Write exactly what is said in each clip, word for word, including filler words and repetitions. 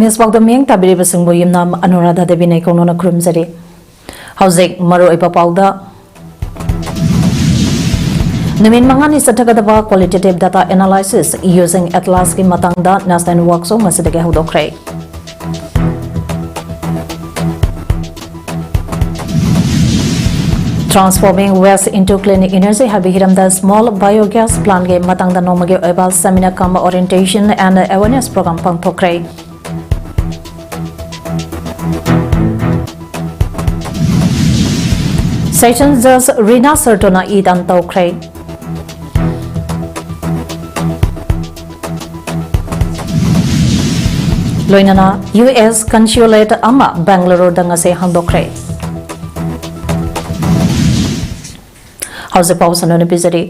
News ꯄꯥꯎꯗꯝ ꯃꯤꯠꯌꯦꯡ ꯇꯥꯕꯤꯔꯤꯕꯁꯤꯡꯕꯨ ꯌꯨꯝꯅꯥꯝ ꯑꯅꯨꯔꯥꯙꯥ ꯗꯦꯕꯤꯅ ꯏꯀꯣꯛꯅꯅ ꯈꯨꯔꯨꯝꯖꯔꯤ꯫ ꯍꯧꯖꯤꯛ ꯃꯔꯨꯑꯣꯏꯕ ꯄꯥꯎꯗ, ꯅꯨꯃꯤꯠ ꯃꯉꯥꯅꯤ ꯆꯠꯊꯒꯗꯕ Qualitative Data Analysis Using Atlasꯀꯤ ꯃꯇꯥꯡꯗ National Workshop ꯉꯁꯤꯗꯒꯤ ꯍꯧꯗꯣꯛꯈ꯭ꯔꯦ꯫ Transforming Waste into Clean Energy ꯍꯥꯏꯕ ꯍꯤꯔꯝꯗ Small Biogas Plantꯀꯤ ꯃꯇꯥꯡꯗ ꯅꯣꯡꯃꯒꯤ ꯑꯣꯏꯕ Seminar cum Orientation and Awareness Program ꯄꯥꯡꯊꯣꯛꯈ꯭ꯔꯦ꯫ Session Judge Rina ꯁꯔꯇꯣꯅ E ꯗꯥꯟ ꯇꯧꯈ꯭ꯔꯦ꯫ ꯂꯣꯏꯅꯅ ꯌꯨ ꯑꯦꯁ Consulate ꯑꯃ ꯕꯦꯡꯒꯂꯨꯔꯨꯗ ꯉꯁꯤ ꯍꯥꯡꯗꯣꯛꯈ꯭ꯔꯦ꯫ ꯍꯧꯖꯤꯛ ꯄꯥꯎ ꯁꯟꯗꯣꯛꯅ ꯄꯤꯖꯔꯤ꯫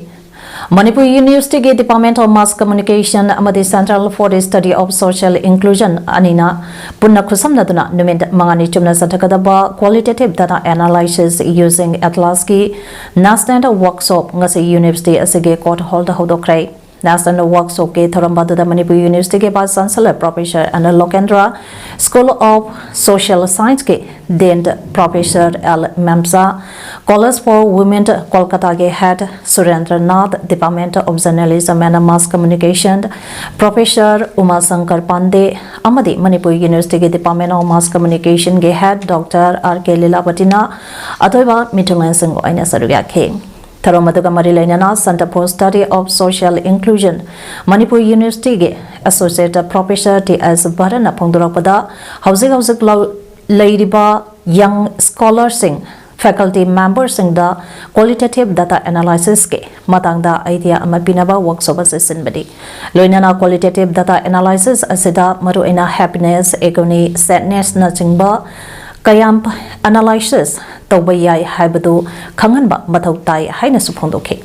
ꯃꯅꯤꯄꯨꯔ ꯌꯨꯅꯤꯚꯔꯁꯤꯇꯤꯒꯤ Department of Mass Communication ꯑꯃꯗꯤ Centre for the Study of Social Inclusion ꯑꯅꯤꯅ ꯄꯨꯟꯅ ꯈꯨꯠꯁꯝꯅꯗꯨꯅ ꯅꯨꯃꯤꯠ ꯃꯉꯥꯅꯤ ꯆꯨꯞꯅ ꯆꯠꯊꯒꯗꯕ Qualitative Data Analysis Using Atlasꯀꯤ National Workshop ꯉꯁꯤ ꯌꯨꯅꯤꯚꯔꯁꯤꯇꯤ ꯑꯁꯤꯒꯤ ꯀꯣꯔꯠ ꯍꯣꯜꯗ ꯍꯧꯗꯣꯛꯈ꯭ꯔꯦ꯫ National Workshopꯀꯤ ꯊꯧꯔꯝ ꯑꯗꯨꯗ ꯃꯅꯤꯄꯨꯔ ꯌꯨꯅꯤꯚꯔꯁꯤꯇꯤꯒꯤ Vice Chancellor Professor N Lokendra, School of Social Scienceꯀꯤ Dean Professor L Memcha, College for Women ꯀꯣꯜꯀꯇꯥꯒꯤ Head Surendra Nath, Department of Journalism and Mass Communication Professor Uma Shankar Pandey, ꯑꯃꯗꯤ ꯃꯅꯤꯄꯨꯔ ꯌꯨꯅꯤꯚꯔꯁꯤꯇꯤꯒꯤ Department of Mass Communicationꯒꯤ Head ꯗꯣꯛꯇꯔ ꯑꯥꯔ ꯀꯦ ꯂꯤꯂꯥꯕꯇꯤꯅ ꯑꯇꯣꯏꯕ ꯃꯤꯊꯨꯡꯂꯦꯟꯁꯤꯡ ꯑꯣꯏꯅ ꯁꯔꯨꯛ ꯌꯥꯈꯤ꯫ ꯊꯧꯔꯝ ꯑꯗꯨꯒ ꯃꯔꯤ ꯂꯩꯅꯅ Centre for Study of Social Inclusion Manipur ꯌꯨꯅꯤꯚꯔꯁꯤꯇꯤꯒꯤ Associate Professor ꯇꯤ ꯑꯦꯁ ꯚꯔꯠꯅ ꯐꯣꯡꯗꯣꯔꯛꯄꯗ, ꯍꯧꯖꯤꯛ ꯍꯧꯖꯤꯛ ꯂꯧ-, ꯂꯩꯔꯤꯕ young scholarꯁꯤꯡ, faculty memberꯁꯤꯡꯗ qualitative data analysisꯀꯤ ꯃꯇꯥꯡꯗ idea ꯑꯃ ꯄꯤꯅꯕ workshop ꯑꯁꯤ ꯁꯤꯟꯕꯅꯤ꯫ ꯂꯣꯏꯅꯅ qualitative data analysis ꯑꯁꯤꯗ ꯃꯔꯨꯑꯣꯏꯅ happiness, agony, sadnessꯅꯆꯤꯡꯕ ꯀꯌꯥꯝ analysis ꯇꯧꯕ ꯌꯥꯏ ꯍꯥꯏꯕꯗꯨ ꯈꯪꯍꯟꯕ ꯃꯊꯧ ꯇꯥꯏ ꯍꯥꯏꯅꯁꯨ ꯐꯣꯡꯗꯣꯛꯈꯤ꯫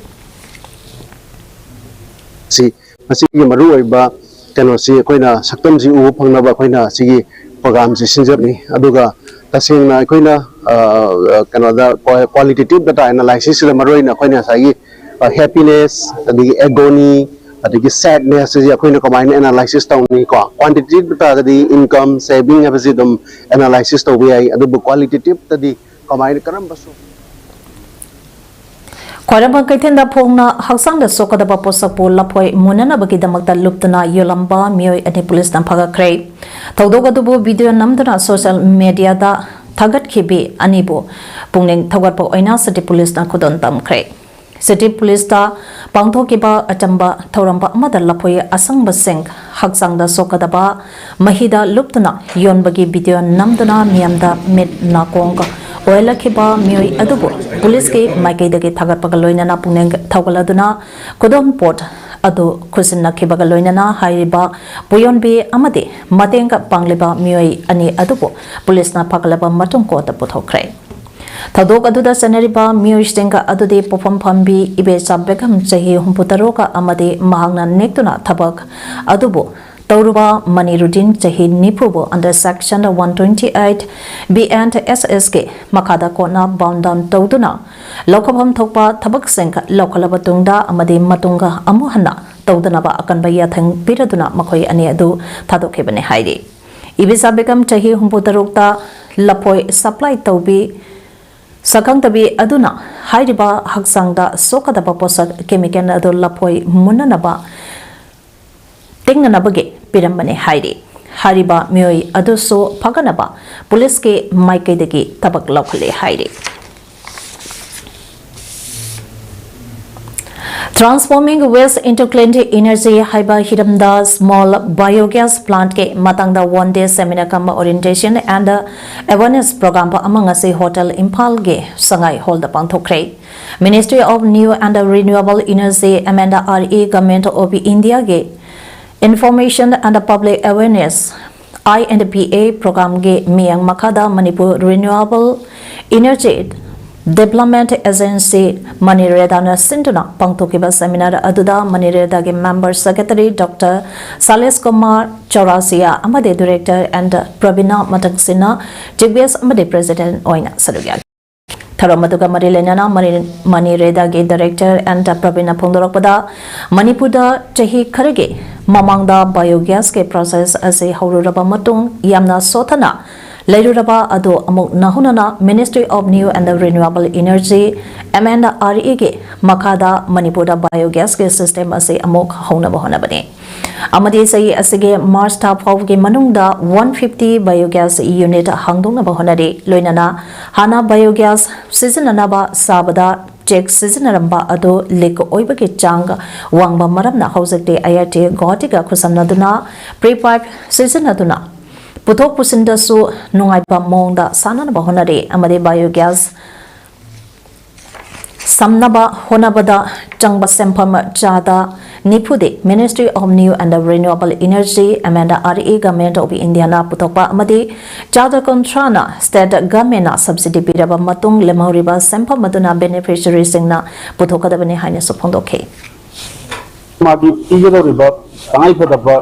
ꯁꯤ ꯃꯁꯤꯒꯤ ꯃꯔꯨꯑꯣꯏꯕ ꯀꯩꯅꯣꯁꯤ ꯑꯩꯈꯣꯏꯅ ꯁꯛꯇꯝꯁꯤ ꯎꯕ ꯐꯪꯅꯕ ꯑꯩꯈꯣꯏꯅ ꯁꯤꯒꯤ programꯁꯤ ꯁꯤꯟꯖꯕꯅꯤ꯫ ꯑꯗꯨꯒ ꯇꯁꯦꯡꯅ ꯑꯩꯈꯣꯏꯅ, ꯑ, ꯀꯩꯅꯣꯗ qualitative data analysisꯁꯤꯗ ꯃꯔꯨꯑꯣꯏꯅ ꯑꯩꯈꯣꯏꯅ ꯉꯁꯥꯏꯒꯤ, ꯑ, happiness, ꯑꯗꯒꯤ agony, ꯑꯗꯒꯤ ꯁꯦꯗꯅꯦꯁ ꯑꯁꯤ ꯑꯩꯈꯣꯏꯅ ꯀꯃꯥꯏꯅ ꯑꯦꯅꯥꯂꯥꯏꯁꯤꯁ ꯇꯧꯅꯤ ꯀꯣ? ꯀ꯭ꯋꯥꯟꯇꯤꯇꯦꯇꯤꯚ ꯇꯥꯔꯒꯗꯤ ꯏꯟꯀꯝ, ꯁꯦꯚꯤꯡ ꯍꯥꯏꯕꯁꯤ ꯑꯗꯨꯝ ꯑꯦꯅꯥꯂꯥꯏꯁꯤꯁ ꯇꯧꯕ ꯌꯥꯏ, ꯑꯗꯨꯕꯨ ꯀ꯭ꯋꯥꯂꯤꯇꯦꯇꯤꯚꯇꯗꯤ ꯀꯃꯥꯏꯅ, ꯀꯔꯝꯕ ꯁꯣ- ꯈ꯭ꯋꯥꯏꯔꯝꯕꯟ ꯀꯩꯊꯦꯜꯗ ꯐꯣꯡꯅ ꯍꯛꯆꯥꯡꯗ ꯁꯣꯛꯀꯗꯕ ꯄꯣꯠꯁꯛꯄꯨ ꯂꯐꯣꯏ ꯃꯨꯟꯅꯅꯕꯒꯤꯗꯃꯛꯇ ꯂꯨꯞꯇꯨꯅ ꯌꯣꯜꯂꯝꯕ ꯃꯤꯑꯣꯏ ꯑꯅꯤ ꯄꯨꯂꯤꯁꯅ ꯐꯥꯒꯠꯈ꯭ꯔꯦ꯫ ꯊꯧꯗꯣꯛ ꯑꯗꯨꯕꯨ ꯚꯤꯗꯤꯑꯣ ꯅꯝꯗꯨꯅ ꯁꯣꯁꯤꯌꯦꯜ ꯃꯤꯗꯤꯌꯥꯗ ꯊꯥꯒꯠꯈꯤꯕꯤ ꯑꯅꯤꯕꯨ ꯄꯨꯛꯅꯤꯡ ꯊꯧꯒꯠꯄ ꯑꯣꯏꯅ ꯁꯤꯇꯤ ꯄꯨꯂꯤꯁꯅ ꯈꯨꯗꯣꯜ ꯇꯝꯈ꯭ꯔꯦ꯫ ꯁꯤꯇꯤ ꯄꯨꯂꯤꯁꯇ ꯄꯥꯡꯊꯣꯛꯈꯤꯕ ꯑꯆꯝꯕ ꯊꯧꯔꯝ ꯑꯃꯗ ꯂꯐꯣꯏ ꯑꯁꯪꯕꯁꯤꯡ ꯍꯛꯆꯥꯡꯗ ꯁꯣꯛꯀꯗꯕ ꯃꯍꯤꯗ ꯂꯨꯞꯇꯨꯅ ꯌꯣꯟꯕꯒꯤ ꯚꯤꯗꯤꯑꯣ ꯅꯝꯗꯨꯅ ꯃꯤꯌꯥꯝꯗ ꯃꯤꯠ ꯅꯥꯀꯣꯡ ꯑꯣꯏꯍꯜꯂꯛꯈꯤꯕ ꯃꯤꯑꯣꯏ ꯑꯗꯨꯕꯨ ꯄꯨꯂꯤꯁꯀꯤ ꯃꯥꯏꯀꯩꯗꯒꯤ ꯊꯥꯒꯠꯄꯒ ꯂꯣꯏꯅꯅ ꯄꯨꯛꯅꯤꯡ ꯊꯧꯒꯠꯂꯗꯨꯅ ꯈꯨꯗꯣꯜ ꯄꯣꯠ ꯑꯗꯨ ꯈꯨꯠꯁꯤꯟꯅꯈꯤꯕꯒ ꯂꯣꯏꯅꯅ ꯍꯥꯏꯔꯤꯕ ꯄꯣꯌꯣꯟꯕꯤ ꯑꯃꯗꯤ ꯃꯇꯦꯡ ꯄꯥꯡꯂꯤꯕ ꯃꯤꯑꯣꯏ ꯑꯅꯤ ꯑꯗꯨꯕꯨ ꯄꯨꯂꯤꯁꯅ ꯐꯥꯒꯠꯂꯕ ꯃꯇꯨꯡ ꯀꯣꯔꯠꯇ ꯄꯨꯊꯣꯛꯈ꯭ꯔꯦ꯫ ꯊꯧꯗꯣꯛ ꯑꯗꯨꯗ ꯆꯦꯟꯅꯔꯤꯕ ꯃꯤꯑꯣꯏꯁꯤꯡ ꯑꯗꯨꯗꯤ ꯄꯣꯐꯝ ꯐꯝꯕꯤ ꯏꯕꯦꯆꯥ ꯕꯦꯒꯝ, ꯆꯍꯤ ꯍꯨꯝꯐꯨ ꯇꯔꯨꯛ, ꯑꯃꯗꯤ ꯃꯍꯥꯛꯅ ꯅꯦꯛꯇꯨꯅ ꯊꯕꯛ ꯑꯗꯨꯕꯨ ꯇꯧꯔꯨꯕ ꯃꯅꯤꯔꯨꯗꯤꯟ, ꯆꯍꯤ ꯅꯤꯐꯨꯕꯨ under section one twenty eight B and S S ꯀꯤ ꯃꯈꯥꯗ ꯀꯣꯔꯠꯅ bound down ꯇꯧꯗꯨꯅ ꯂꯧꯈꯠꯐꯝ ꯊꯣꯛꯄ ꯊꯕꯛꯁꯤꯡ ꯂꯧꯈꯠꯂꯕ ꯇꯨꯡꯗ ꯑꯃꯗꯤ ꯃꯇꯨꯡꯗ ꯑꯃꯨꯛ ꯍꯟꯅ ꯇꯧꯗꯅꯕ ꯑꯀꯟꯕ ꯌꯥꯊꯪ ꯄꯤꯔꯗꯨꯅ ꯃꯈꯣꯏ ꯑꯅꯤ ꯑꯗꯨ ꯊꯥꯗꯣꯛꯈꯤꯕꯅꯤ ꯍꯥꯏꯔꯤ꯫ ꯏꯕꯤꯆꯥ ꯕꯦꯒꯝ, ꯆꯍꯤ ꯍꯨꯝꯐꯨ ꯇꯔꯨꯛꯇ ꯂꯐꯣꯏ supply ꯇꯧꯕꯤ ꯁꯛꯈꯪꯗꯕꯤ ꯑꯗꯨꯅ ꯍꯥꯏꯔꯤꯕ ꯍꯛꯆꯥꯡꯗ ꯁꯣꯛꯀꯗꯕ ꯄꯣꯠꯁꯛ chemical ꯑꯗꯨ ꯂꯐꯣꯏ ꯃꯨꯟꯅꯅꯕ ꯇꯤꯡꯅꯅꯕꯒꯤ ꯄꯤꯔꯝꯕꯅꯤ ꯍꯥꯏꯔꯤ꯫ ꯍꯥꯏꯔꯤꯕ ꯃꯤꯑꯣꯏ ꯑꯗꯨꯁꯨ ꯐꯒꯠꯅꯕ ꯄꯨꯂꯤꯁꯀꯤ ꯃꯥꯏꯀꯩꯗꯒꯤ ꯊꯕꯛ ꯂꯧꯈꯠꯂꯦ ꯍꯥꯏꯔꯤ꯫ Transforming Waste into Clean Energy ꯍꯥꯏꯕ ꯍꯤꯔꯝꯗ small biogas plant ꯀꯤ ꯃꯇꯥꯡꯗ one day seminar cum orientation and awareness program ꯑꯃ ꯉꯁꯤ Hotel ꯏꯝꯐꯥꯜꯒꯤ ꯁꯉꯥꯏ ꯍꯣꯜꯗ ꯄꯥꯡꯊꯣꯛꯈ꯭ꯔꯦ꯫ Ministry of New and Renewable Energy, M and R E, Government of India ꯒꯤ Information and Public Awareness, I and P A program ꯒꯤ ꯃꯤꯠꯌꯦꯡ ꯃꯈꯥꯗ Manipur Renewable Energy Development Agency, ꯃꯅꯤꯔꯦꯗꯥꯅ ꯁꯤꯟꯗꯨꯅ ꯄꯥꯡꯊꯣꯛꯈꯤꯕ seminar ꯑꯗꯨꯗ ꯃꯅꯤꯔꯦꯗꯥꯒꯤ member secretary Doctor ꯁꯥꯂꯦꯁ ꯀꯨꯃꯥꯔ ꯆꯧꯔꯥꯁꯤꯌꯥ ꯑꯃꯗꯤ director and ꯄ꯭ꯔꯕꯤꯅꯥ ꯃꯊꯛꯁꯤꯅ chief guest ꯑꯃꯗꯤ president ꯑꯣꯏꯅ ꯁꯔꯨꯛ ꯌꯥꯈꯤ꯫ ꯊꯧꯔꯝ ꯑꯗꯨꯒ ꯃꯔꯤ ꯂꯩꯅꯅ ꯃꯅꯤ-, ꯃꯅꯤꯔꯦꯗꯥꯒꯤ director ꯑꯦꯟ ꯄ꯭ꯔꯕꯤꯟꯅ ꯐꯣꯡꯗꯣꯔꯛꯄꯗ, ꯃꯅꯤꯄꯨꯔꯗ ꯆꯍꯤ ꯈꯔꯒꯤ ꯃꯃꯥꯡꯗ biogasꯀꯤ process ꯑꯁꯤ ꯍꯧꯔꯨꯔꯕ ꯃꯇꯨꯡ ꯌꯥꯝꯅ ꯁꯣꯊꯅ ꯂꯩꯔꯨꯔꯕ ꯑꯗꯨ ꯑꯃꯨꯛ ꯅꯧꯍꯧꯅꯅ Ministry of New and Renewable Energy, M and R E ꯒꯤ ꯃꯈꯥꯗ ꯃꯅꯤꯄꯨꯔꯗ biogasꯀꯤ system ꯑꯁꯤ ꯑꯃꯨꯛ ꯍꯧꯅꯕ ꯍꯣꯠꯅꯕꯅꯤ꯫ ꯑꯃꯗꯤ ꯆꯍꯤ ꯑꯁꯤꯒꯤ March ꯊꯥ ꯐꯥꯎꯕꯒꯤ ꯃꯅꯨꯡꯗ one fifty biogas unit ꯍꯥꯡꯗꯣꯛꯅꯕ ꯍꯣꯠꯅꯔꯤ꯫ ꯂꯣꯏꯅꯅ ꯍꯥꯟꯅ biogas ꯁꯤꯖꯤꯟꯅꯅꯕ ꯁꯥꯕꯗ ꯆꯦꯛ ꯁꯤꯖꯤꯟꯅꯔꯝꯕ ꯑꯗꯨ leak ꯑꯣꯏꯕꯒꯤ ꯆꯥꯡ ꯋꯥꯡꯕ ꯃꯔꯝꯅ ꯍꯧꯖꯤꯛꯇꯤ I I T ꯒꯨꯋꯥꯍꯥꯇꯤꯒ ꯈꯨꯠꯁꯝꯅꯗꯨꯅ pre-pipe ꯁꯤꯖꯤꯟꯅꯗꯨꯅ ꯄꯨꯊꯣꯛ ꯄꯨꯁꯤꯟꯗꯁꯨ ꯅꯨꯡꯉꯥꯏꯕ ꯃꯑꯣꯡꯗ ꯁꯥꯟꯅꯅꯕ ꯍꯣꯠꯅꯔꯤ ꯑꯃꯗꯤ biogas ꯁꯝꯅꯕ ꯍꯣꯠꯅꯕꯗ ꯆꯪꯕ ꯁꯦꯟꯐꯝ ꯆꯥꯗ ꯅꯤꯐꯨꯗꯤ Ministry of New and Renewable Energy, M and R E, Government of Indiaꯅ ꯄꯨꯊꯣꯛꯄ ꯑꯃꯗꯤ ꯆꯥꯗ ꯀꯨꯟꯊ꯭ꯔꯥꯅ state governmentꯅ subsidy ꯄꯤꯔꯕ ꯃꯇꯨꯡ ꯂꯦꯝꯍꯧꯔꯤꯕ ꯁꯦꯟꯐꯝ ꯑꯗꯨꯅ beneficiaryꯁꯤꯡꯅ ꯄꯨꯊꯣꯛꯀꯗꯕꯅꯤ ꯍꯥꯏꯅꯁꯨ ꯐꯣꯡꯗꯣꯛꯈꯤ꯫ ꯃꯥꯒꯤ ꯄꯤꯒꯗꯧꯔꯤꯕ ꯇꯉꯥꯏꯐꯗꯕ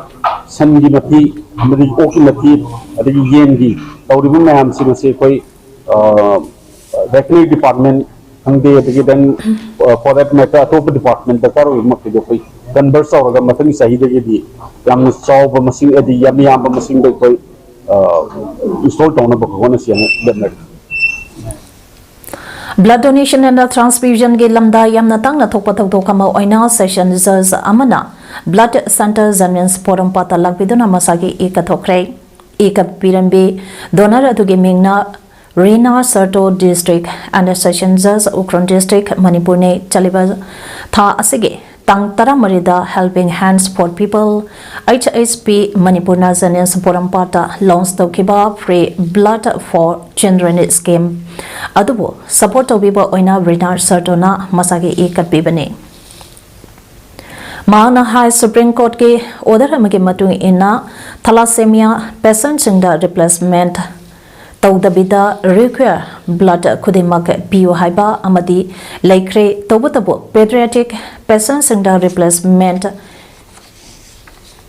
ꯁꯟꯒꯤ ꯃꯊꯤ ꯑꯃꯗꯤ ꯑꯣꯛꯀꯤ ꯃꯊꯤ ꯑꯗꯒꯤ ꯌꯦꯟꯒꯤ ꯇꯧꯔꯤꯕ ꯃꯌꯥꯝꯁꯤꯡ ꯑꯁꯤ ꯑꯩꯈꯣꯏ, ꯑ, veterinary department ꯈꯪꯗꯦ, ꯑꯗꯒꯤ then, ꯑ, for that matter ꯑꯇꯣꯞꯄ department ꯗꯔꯀꯥꯔ ꯑꯣꯏꯕ ꯃꯈꯩꯗꯣ ꯑꯩꯈꯣꯏ converse ꯇꯧꯔꯒ ꯃꯊꯪꯒꯤ ꯆꯍꯤꯗꯒꯤꯗꯤ ꯌꯥꯝꯅ ꯆꯥꯎꯕ ꯃꯁꯤꯡ, ꯍꯥꯏꯗꯤ ꯌꯥꯝ ꯌꯥꯝꯕ ꯃꯁꯤꯡꯗ ꯑꯩꯈꯣꯏ, ꯑ, install ꯇꯧꯅꯕ ꯍꯣꯠꯅꯁꯤ ꯍꯥꯏꯅ ꯂꯦꯞꯅꯔꯤ꯫ Blood donation and transfusionꯒꯤ ꯂꯝꯗ ꯌꯥꯝꯅ ꯇꯥꯡꯅ ꯊꯣꯛꯄ ꯊꯧꯗꯣꯛ ꯑꯃ ꯑꯣꯏꯅ session judge ꯑꯃꯅ blood center Zamians ꯄꯣꯔꯣꯝꯄꯥꯠꯇ ꯂꯥꯛꯄꯤꯗꯨꯅ ꯃꯁꯥꯒꯤ ꯏ ꯀꯠꯊꯣꯛꯈ꯭ꯔꯦ꯫ ꯏ ꯀꯠꯄꯤꯔꯝꯕꯤ donor ꯑꯗꯨꯒꯤ ꯃꯤꯡꯅ ꯔꯤꯅꯥ ꯁꯔꯇꯣ, district and session judge, Ukhrul district, ꯃꯅꯤꯄꯨꯔꯅꯤ꯫ ꯆꯠꯂꯤꯕ ꯊꯥ ꯑꯁꯤꯒꯤ ꯇꯥꯡ ꯇꯔꯥꯃꯔꯤꯗ Helping Hands for People, H H P, ꯃꯅꯤꯄꯨꯔꯅ Zamians ꯄꯣꯔꯣꯝꯄꯥꯠꯇ launch ꯇꯧꯈꯤꯕ free blood for children scheme ꯑꯗꯨꯕꯨ support ꯇꯧꯕꯤꯕ ꯑꯣꯏꯅ ꯔꯤꯅꯥ ꯁꯔꯇꯣꯅ ꯃꯁꯥꯒꯤ ꯏ ꯀꯠꯄꯤꯕꯅꯤ꯫ ꯃꯍꯥꯛꯅ ꯍꯥꯏ, Supreme Courtꯀꯤ order ꯑꯃꯒꯤ ꯃꯇꯨꯡ ꯏꯟꯅ thalassemia patientꯁꯤꯡꯗ replacement ꯇꯧꯗꯕꯤꯗ require blood ꯈꯨꯗꯤꯡꯃꯛ ꯄꯤꯌꯨ ꯍꯥꯏꯕ ꯑꯃꯗꯤ ꯂꯩꯈ꯭ꯔꯦ꯫ ꯇꯧꯕꯇꯕꯨ pediatric patientꯁꯤꯡꯗ replacement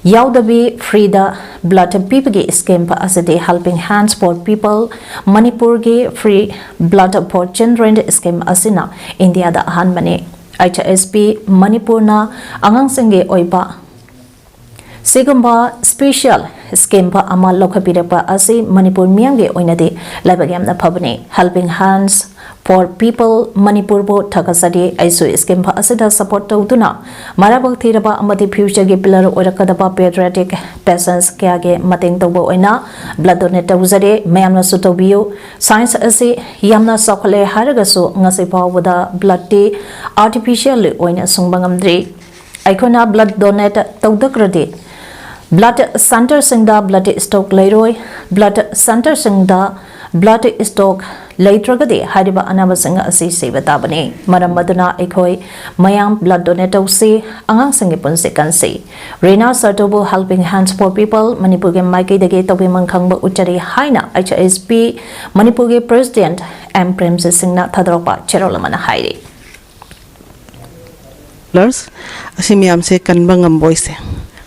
ꯌꯥꯎꯗꯕꯤ ꯐ꯭ꯔꯤꯗ ꯕ꯭ꯂꯗ ꯄꯤꯕꯒꯤ ꯁ꯭ꯀꯤꯝ ꯑꯁꯤꯗꯤ Helping Hands for People ꯃꯅꯤꯄꯨꯔꯒꯤ Free Blood for Children scheme ꯑꯁꯤꯅ ꯏꯟꯗꯤꯌꯥꯗ ꯑꯍꯥꯟꯕꯅꯤ꯫ ꯑꯩꯆ ꯑꯦꯁ ꯄꯤ ꯃꯅꯤꯄꯨꯔꯅ ꯑꯉꯥꯡꯁꯤꯡꯒꯤ ꯑꯣꯏꯕ ꯁꯤꯒꯨꯝꯕ ꯁ꯭ꯄꯦꯁꯤꯌꯦꯜ ꯁ꯭ꯀꯤꯝ ꯑꯃ ꯂꯧꯈꯠꯄꯤꯔꯛꯄ ꯑꯁꯤ ꯃꯅꯤꯄꯨꯔ ꯃꯤꯌꯥꯝꯒꯤ ꯑꯣꯏꯅꯗꯤ ꯂꯥꯏꯕꯛ ꯌꯥꯝꯅ ꯐꯕꯅꯤ꯫ Helping Hands for People ꯃꯅꯤꯄꯨꯔꯕꯨ ꯊꯥꯒꯠꯆꯔꯤ꯫ ꯑꯩꯁꯨ ꯁ꯭ꯀꯤꯝ ꯑꯁꯤꯗ ꯁꯄꯣꯔꯠ ꯇꯧꯗꯨꯅ ꯃꯔꯥꯏꯕꯛ ꯊꯤꯔꯕ ꯑꯃꯗꯤ ꯐ꯭ꯌꯨꯆꯔꯒꯤ ꯄꯤꯂꯔ ꯑꯣꯏꯔꯛꯀꯗꯕ ꯄꯦꯗ꯭ꯔꯤꯌꯥꯇꯤꯛ ꯄꯦꯁꯦꯟꯁ ꯀꯌꯥꯒꯤ ꯃꯇꯦꯡ ꯇꯧꯕ ꯑꯣꯏꯅ ꯕ꯭ꯂꯗ ꯗꯣꯅꯦꯠ ꯇꯧꯖꯔꯦ꯫ ꯃꯌꯥꯝꯅꯁꯨ ꯇꯧꯕꯤꯌꯨ꯫ ꯁꯥꯏꯟꯁ ꯑꯁꯤ ꯌꯥꯝꯅ ꯆꯥꯎꯈꯠꯂꯦ ꯍꯥꯏꯔꯒꯁꯨ ꯉꯁꯤ ꯐꯥꯎꯕꯗ ꯕ꯭ꯂꯗꯇꯤ ꯑꯥꯔꯇꯤꯐꯤꯁꯤꯌꯦꯜ ꯑꯣꯏꯅ ꯁꯨꯡꯕ ꯉꯝꯗ꯭ꯔꯤ꯫ ꯑꯩꯈꯣꯏꯅ ꯕ꯭ꯂꯗ ꯗꯣꯅꯦꯠ ꯇꯧꯗꯈ꯭ꯔꯗꯤ ꯕ꯭ꯂꯗ ꯁꯦꯟꯇꯔꯁꯤꯡꯗ ꯕ꯭ꯂꯗ ꯁ꯭ꯇꯣꯛ ꯂꯩꯔꯣꯏ꯫ ꯕ꯭ꯂꯗ ꯁꯦꯟꯇꯔꯁꯤꯡꯗ ꯕ꯭ꯂꯗ ꯁ꯭ꯇꯣꯛ ꯂꯩꯇ꯭ꯔꯒꯗꯤ ꯍꯥꯏꯔꯤꯕ ꯑꯅꯥꯕꯁꯤꯡ ꯑꯁꯤ ꯁꯤꯕ ꯇꯥꯕꯅꯤ꯫ ꯃꯔꯝ ꯑꯗꯨꯅ ꯑꯩꯈꯣꯏ ꯃꯌꯥꯝ ꯕ꯭ꯂꯗ ꯗꯣꯅꯦꯠ ꯇꯧꯁꯤ, ꯑꯉꯥꯡꯁꯤꯡꯒꯤ ꯄꯨꯟꯁꯤ ꯀꯟꯁꯤ꯫ ꯔꯤꯅꯥ ꯁꯔꯇꯨꯕꯨ Helping Hands for People ꯃꯅꯤꯄꯨꯔꯒꯤ ꯃꯥꯏꯀꯩꯗꯒꯤ ꯇꯧꯕꯤꯃꯜ ꯈꯪꯕ ꯎꯠꯆꯔꯤ ꯍꯥꯏꯅ ꯑꯩꯆ ꯑꯦꯁ ꯄꯤ ꯃꯅꯤꯄꯨꯔꯒꯤ ꯄ꯭ꯔꯦꯁꯤꯗꯦꯟꯠ ꯑꯦꯝ ꯄ꯭ꯔꯦꯝꯖꯤꯠ ꯁꯤꯡꯅ ꯊꯥꯗꯣꯔꯛꯄ ꯆꯦꯔꯣꯜ ꯑꯃꯅ ꯍꯥꯏꯔꯤ꯫ ꯂꯔꯁ ꯑꯁꯤ ꯃꯌꯥꯝꯁꯦ ꯀꯟꯕ ꯉꯝꯕ ꯑꯣꯏꯁꯦ꯫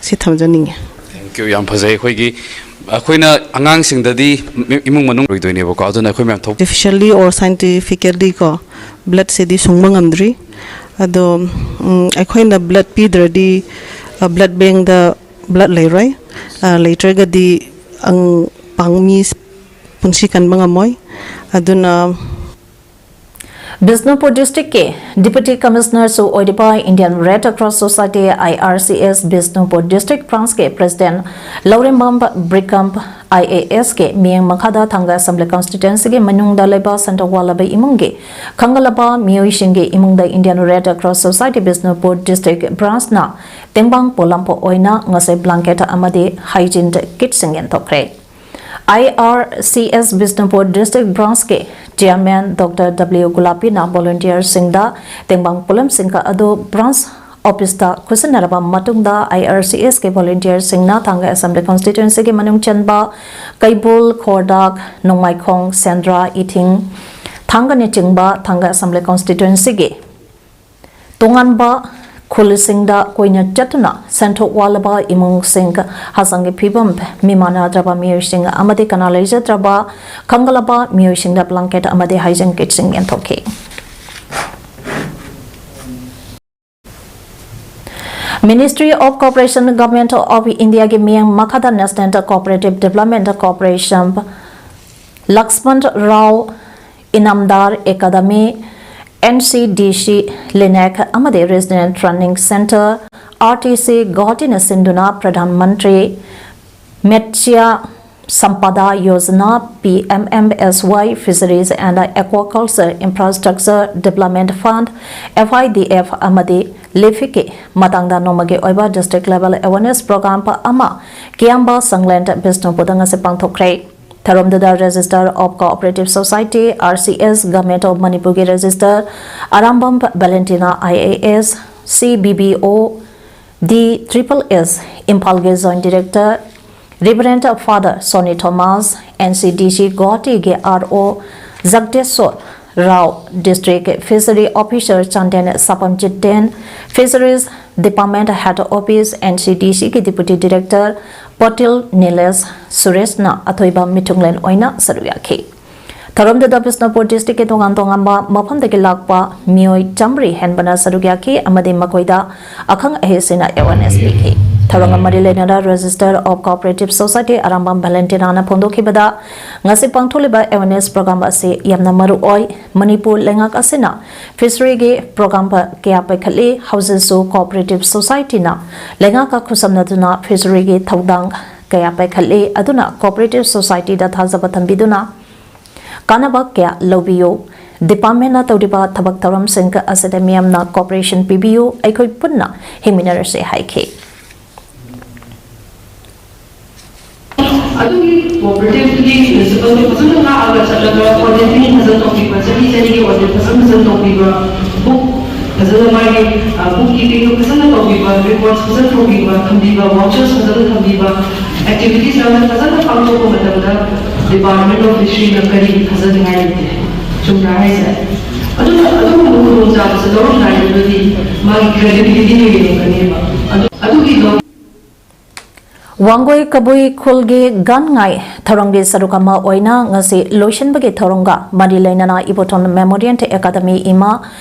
ꯁꯤ ꯊꯝꯖꯅꯤꯡꯉꯦ꯫ Thank you, ꯌꯥꯝ ꯐꯖꯩ꯫ ꯑꯩꯈꯣꯏꯒꯤ, ꯑꯩꯈꯣꯏꯅ ꯑꯉꯥꯡꯁꯤꯡꯗꯗꯤ ꯏꯃꯨꯡ ꯃꯅꯨꯡ ꯑꯣꯏꯗꯣꯏꯅꯦꯕꯀꯣ, ꯑꯗꯨꯅ ꯑꯩꯈꯣꯏ ꯃꯌꯥꯝ ꯊꯣꯛ artificially or scientifically ꯀꯣ, ꯕ꯭ꯂꯗꯁꯤꯗꯤ ꯁꯨꯡꯕ ꯉꯝꯗ꯭ꯔꯤ꯫ ꯑꯗꯣ, ꯎꯝ, ꯑꯩꯈꯣꯏꯅ ꯕ꯭ꯂꯗ ꯄꯤꯗ꯭ꯔꯗꯤ, ꯑ, ꯕ꯭ꯂꯗ ꯕꯦꯡꯗ ꯕ꯭ꯂꯗ ꯂꯩꯔꯣꯏ꯫ ꯑ, ꯂꯩꯇ꯭ꯔꯒꯗꯤ ꯑꯪ-, ꯄꯥꯡ-, ꯃꯤ ꯄꯨꯟꯁꯤ ꯀꯟꯕ ꯉꯝꯃꯣꯏ꯫ ꯑꯗꯨꯅ ꯕꯤꯁꯅꯨꯄꯨꯔ ꯗꯤꯁꯇ꯭ꯔꯤꯛꯀꯤ ꯗꯤꯄꯨꯇꯤ ꯀꯃꯤꯁꯅꯔꯁꯨ ꯑꯣꯏꯔꯤꯕ Indian red cross society, I R C S, Bishnupur district ꯕ꯭ꯔꯥꯟꯁꯀꯤ president Laurembam Brikam, I A ꯑꯦꯁꯀꯤ ꯃꯤꯠꯌꯦꯡ ꯃꯈꯥꯗ ꯊꯥꯡꯒ ꯑꯦꯁꯦꯝꯕ꯭ꯂꯤ ꯀꯟꯁꯇꯤꯇ꯭ꯋꯦꯟꯁꯤꯒꯤ ꯃꯅꯨꯡꯗ ꯂꯩꯕ ꯁꯦꯟꯇꯔ ꯋꯥꯠꯂꯕ ꯏꯃꯨꯡꯒꯤ ꯈꯪꯒꯜꯂꯕ ꯃꯤꯑꯣꯏꯁꯤꯡꯒꯤ ꯏꯃꯨꯡꯗ Indian red cross society Bishnupur district ꯕ꯭ꯔꯥꯟꯁꯅ ꯇꯦꯡꯕꯥꯡ ꯄꯣꯂꯝꯄ ꯑꯣꯏꯅ ꯉꯁꯤ ꯕ꯭ꯂꯥꯡꯀꯦꯠ ꯑꯃꯗꯤ ꯍꯥꯏꯖꯤꯟ ꯀꯤꯠꯁꯤꯡ ꯌꯦꯟꯊꯣꯛꯈ꯭ꯔꯦ꯫ I R C S Bishnupur district ꯕ꯭ꯔꯥꯟꯁꯀꯤ ꯆꯤꯌꯔꯃꯦꯟ ꯗꯣꯛꯇꯔ ꯗꯕ꯭ꯂꯤꯎ ꯒꯨꯂꯥꯄꯤꯅ ꯚꯣꯂꯨꯟꯇꯤꯌꯔꯁꯤꯡꯗ ꯇꯦꯡꯕꯥꯡ ꯄꯣꯂꯝꯁꯤꯡ ꯑꯗꯨ ꯕ꯭ꯔꯥꯟꯁ ꯑꯣꯐꯤꯁꯇ ꯈꯨꯠꯁꯤꯟꯅꯔꯕ ꯃꯇꯨꯡꯗ, ꯑꯥꯏ ꯑꯥꯔ ꯁꯤ ꯑꯦꯁꯀꯤ ꯚꯣꯂꯨꯟꯇꯤꯌꯔꯁꯤꯡꯅ ꯊꯥꯡꯒ ꯑꯦꯁꯦꯝꯕ꯭ꯂꯤ ꯀꯟꯁꯇꯤꯇ꯭ꯋꯦꯟꯁꯤꯒꯤ ꯃꯅꯨꯡ ꯆꯟꯕ ꯀꯩꯕꯨꯜ, ꯈꯣꯔꯗꯥꯛ, ꯅꯣꯡꯃꯥꯏꯈꯣꯡ, ꯁꯦꯟꯗ꯭ꯔꯥ, ꯏꯊꯤꯡ, ꯊꯥꯡꯒꯅꯆꯤꯡꯕ ꯊꯥꯡꯒ ꯑꯦꯁꯦꯝꯕ꯭ꯂꯤ ꯀꯟꯁꯇꯤꯇ꯭ꯋꯦꯟꯁꯤꯒꯤ ꯇꯣꯉꯥꯟꯕ ꯈꯨꯜꯁꯤꯡꯗ ꯀꯣꯏꯅ ꯆꯠꯇꯨꯅ ꯁꯦꯟꯊꯣꯛ ꯋꯥꯠꯂꯕ ꯏꯃꯨꯡꯁꯤꯡ, ꯍꯛꯆꯥꯡꯒꯤ ꯐꯤꯕꯝ ꯃꯤꯃꯥꯟꯅꯗ꯭ꯔꯕ ꯃꯤꯑꯣꯏꯁꯤꯡ ꯑꯃꯗꯤ ꯀꯅꯥ ꯂꯩꯖꯗ꯭ꯔꯕ ꯈꯪꯒꯠꯂꯕ ꯃꯤꯑꯣꯏꯁꯤꯡꯗ blanket ꯑꯃꯗꯤ hygiene kitꯁꯤꯡ ꯌꯦꯟꯊꯣꯛꯈꯤ꯫ Ministry of Cooperation, Government of Indiaꯒꯤ ꯃꯤꯠꯌꯦꯡ ꯃꯈꯥꯗ National Cooperative Development Corporation, Lakshman Rao Inamdar Academy, NCDC, LINAC ꯑꯃꯗꯤ Regional Training Centre, RTC, ꯒꯨꯋꯥꯍꯥꯇꯤꯅ ꯁꯤꯟꯗꯨꯅ Pradhan Mantri Matsya Sampada Yojana, PMMSY, Fisheries and Aquaculture Infrastructure Development Fund, FIDF, ꯑꯃꯗꯤ LIFIDꯀꯤ ꯃꯇꯥꯡꯗ ꯅꯣꯡꯃꯒꯤ ꯑꯣꯏꯕ district level awareness program ꯑꯃ ꯀꯤꯌꯥꯝꯕ ꯁꯪꯂꯦꯟ ꯕꯤꯁꯅꯨꯄꯨꯔꯗ ꯉꯁꯤ ꯄꯥꯡꯊꯣꯛꯈ꯭ꯔꯦ꯫ ꯊꯧꯔꯝꯗꯨꯗ Register of Cooperative Society, RCS, Government of ꯃꯅꯤꯄꯨꯔꯒꯤ Register Arambam ꯚꯦꯂꯦꯟꯇꯤꯅꯥ, IAS, CBBO, D triple S, ꯏꯝꯐꯥꯜꯒꯤ Joint Director Reverend Father Sonny Thomas, NCDC ꯒꯨꯋꯥꯍꯥꯇꯤꯒꯤ RO ꯖꯒꯗꯦꯁꯣꯔ Rao, District Fishery Officer Chandel ꯁꯥꯄꯝ Jiten, Fisheries Department Head Office, NCDCꯒꯤ Deputy Director Patil ꯅꯤꯂꯦꯁ ꯁꯨꯔꯦꯁꯅ ꯑꯊꯣꯏꯕ ꯃꯤꯊꯨꯡꯂꯦꯟ ꯑꯣꯏꯅ ꯁꯔꯨꯛ ꯌꯥꯈꯤ꯫ ꯊꯧꯔꯝꯗꯨꯗ ꯕꯤꯁꯅꯨꯄꯨꯔ districtꯀꯤ ꯇꯣꯉꯥꯟ ꯇꯣꯉꯥꯟꯕ ꯃꯐꯝꯗꯒꯤ ꯂꯥꯛꯄ ꯃꯤꯑꯣꯏ ꯆꯥꯃꯔꯤ ꯍꯦꯟꯕꯅ ꯁꯔꯨꯛ ꯌꯥꯈꯤ ꯑꯃꯗꯤ ꯃꯈꯣꯏꯗ ꯑꯈꯪ ꯑꯍꯩꯁꯤꯡꯅ awareness ꯄꯤꯈꯤ꯫ ꯊꯧꯔꯝꯒ ꯃꯔꯤ ꯂꯩꯅꯅ Register of Cooperative Society Arambam ꯚꯦꯂꯦꯟꯇꯤꯅꯥꯅ ꯐꯣꯡꯗꯣꯛꯈꯤꯕꯗ, ꯉꯁꯤ ꯄꯥꯡꯊꯣꯛꯂꯤꯕ awareness program ꯑꯁꯤ ꯌꯥꯝꯅ ꯃꯔꯨ ꯑꯣꯏ꯫ ꯃꯅꯤꯄꯨꯔ ꯂꯩꯉꯥꯛ ꯑꯁꯤꯅ fisheryꯒꯤ program ꯀꯌꯥ ꯄꯥꯏꯈꯠꯂꯤ꯫ ꯍꯧꯖꯤꯛꯁꯨ cooperative societyꯅ ꯂꯩꯉꯥꯛꯀ ꯈꯨꯠꯁꯝꯅꯗꯨꯅ fisheryꯒꯤ ꯊꯧꯗꯥꯡ ꯀꯌꯥ ꯄꯥꯏꯈꯠꯂꯤ꯫ ꯑꯗꯨꯅ cooperative societyꯗ ꯊꯥꯖꯕ ꯊꯝꯕꯤꯗꯨꯅ ꯀꯥꯟꯅꯕ ꯀꯌꯥ ꯂꯧꯕꯤꯌꯨ꯫ Departmentꯅ ꯇꯧꯔꯤꯕ ꯊꯕꯛ ꯊꯧꯔꯝꯁꯤꯡ ꯑꯁꯤꯗ ꯃꯤꯌꯥꯝꯅ cooperation ꯄꯤꯕꯤꯌꯨ꯫ ꯑꯩꯈꯣꯏ ꯄꯨꯟꯅ ꯍꯤꯡꯃꯤꯟꯅꯔꯁꯤ ꯍꯥꯏꯈꯤ꯫ ꯑꯗꯨꯒꯤ cooperative principleꯗꯨ ꯐꯖꯅ ꯉꯥꯛꯑꯒ ꯆꯠꯂꯒ, auditing ꯐꯖꯅ ꯇꯧꯕꯤꯕ, ꯆꯍꯤ ꯆꯍꯤꯒꯤ audit ꯐꯖꯅ ꯐꯖꯅ ꯇꯧꯕꯤꯕ, book ꯐꯖꯅ ꯃꯥꯒꯤ, ꯑ, bookkeepingꯗꯨ ꯐꯖꯅ ꯇꯧꯕꯤꯕ, records ꯐꯖꯅ ꯇꯧꯕꯤꯕ, ꯊꯝꯕꯤꯕ, vouchers ꯐꯖꯅ ꯊꯝꯕꯤꯕ, activities ꯃꯌꯥꯝ ꯐꯖꯅ ꯄꯥꯡꯊꯣꯛꯄ ꯃꯇꯝꯗ Department of Fisheryꯅ ꯀꯔꯤ ꯊꯥꯖꯅꯤꯡꯉꯥꯏ ꯂꯩꯇꯦ? ꯆꯨꯝꯕ꯭ꯔꯥ ꯍꯥꯏꯁꯦ? ꯑꯗꯨꯅ ꯑꯗꯨꯒꯨꯝꯕ ꯈꯨꯗꯣꯡꯆꯥꯕ ꯂꯧꯔꯝꯗꯥꯏꯗꯨꯗꯗꯤ ꯃꯥꯒꯤ credibility ꯗꯣ ꯌꯦꯡꯉꯛꯀꯅꯦꯕ꯫ ꯑꯗꯨ ꯑꯗꯨꯒꯤꯗꯣ ꯋꯥꯡꯒꯣꯏ ꯀꯕꯨꯏ ꯈꯨꯜꯒꯤ ꯒꯥꯟ ꯉꯥꯏ ꯊꯧꯔꯝꯒꯤ ꯁꯔꯨꯛ ꯑꯃ ꯑꯣꯏꯅ ꯉꯁꯤ ꯂꯣꯏꯁꯤꯟꯕꯒꯤ ꯊꯧꯔꯝꯒ ꯃꯔꯤ ꯂꯩꯅꯅ ꯏꯕꯣꯇꯣꯟ Memorial Academy ꯏꯃꯥ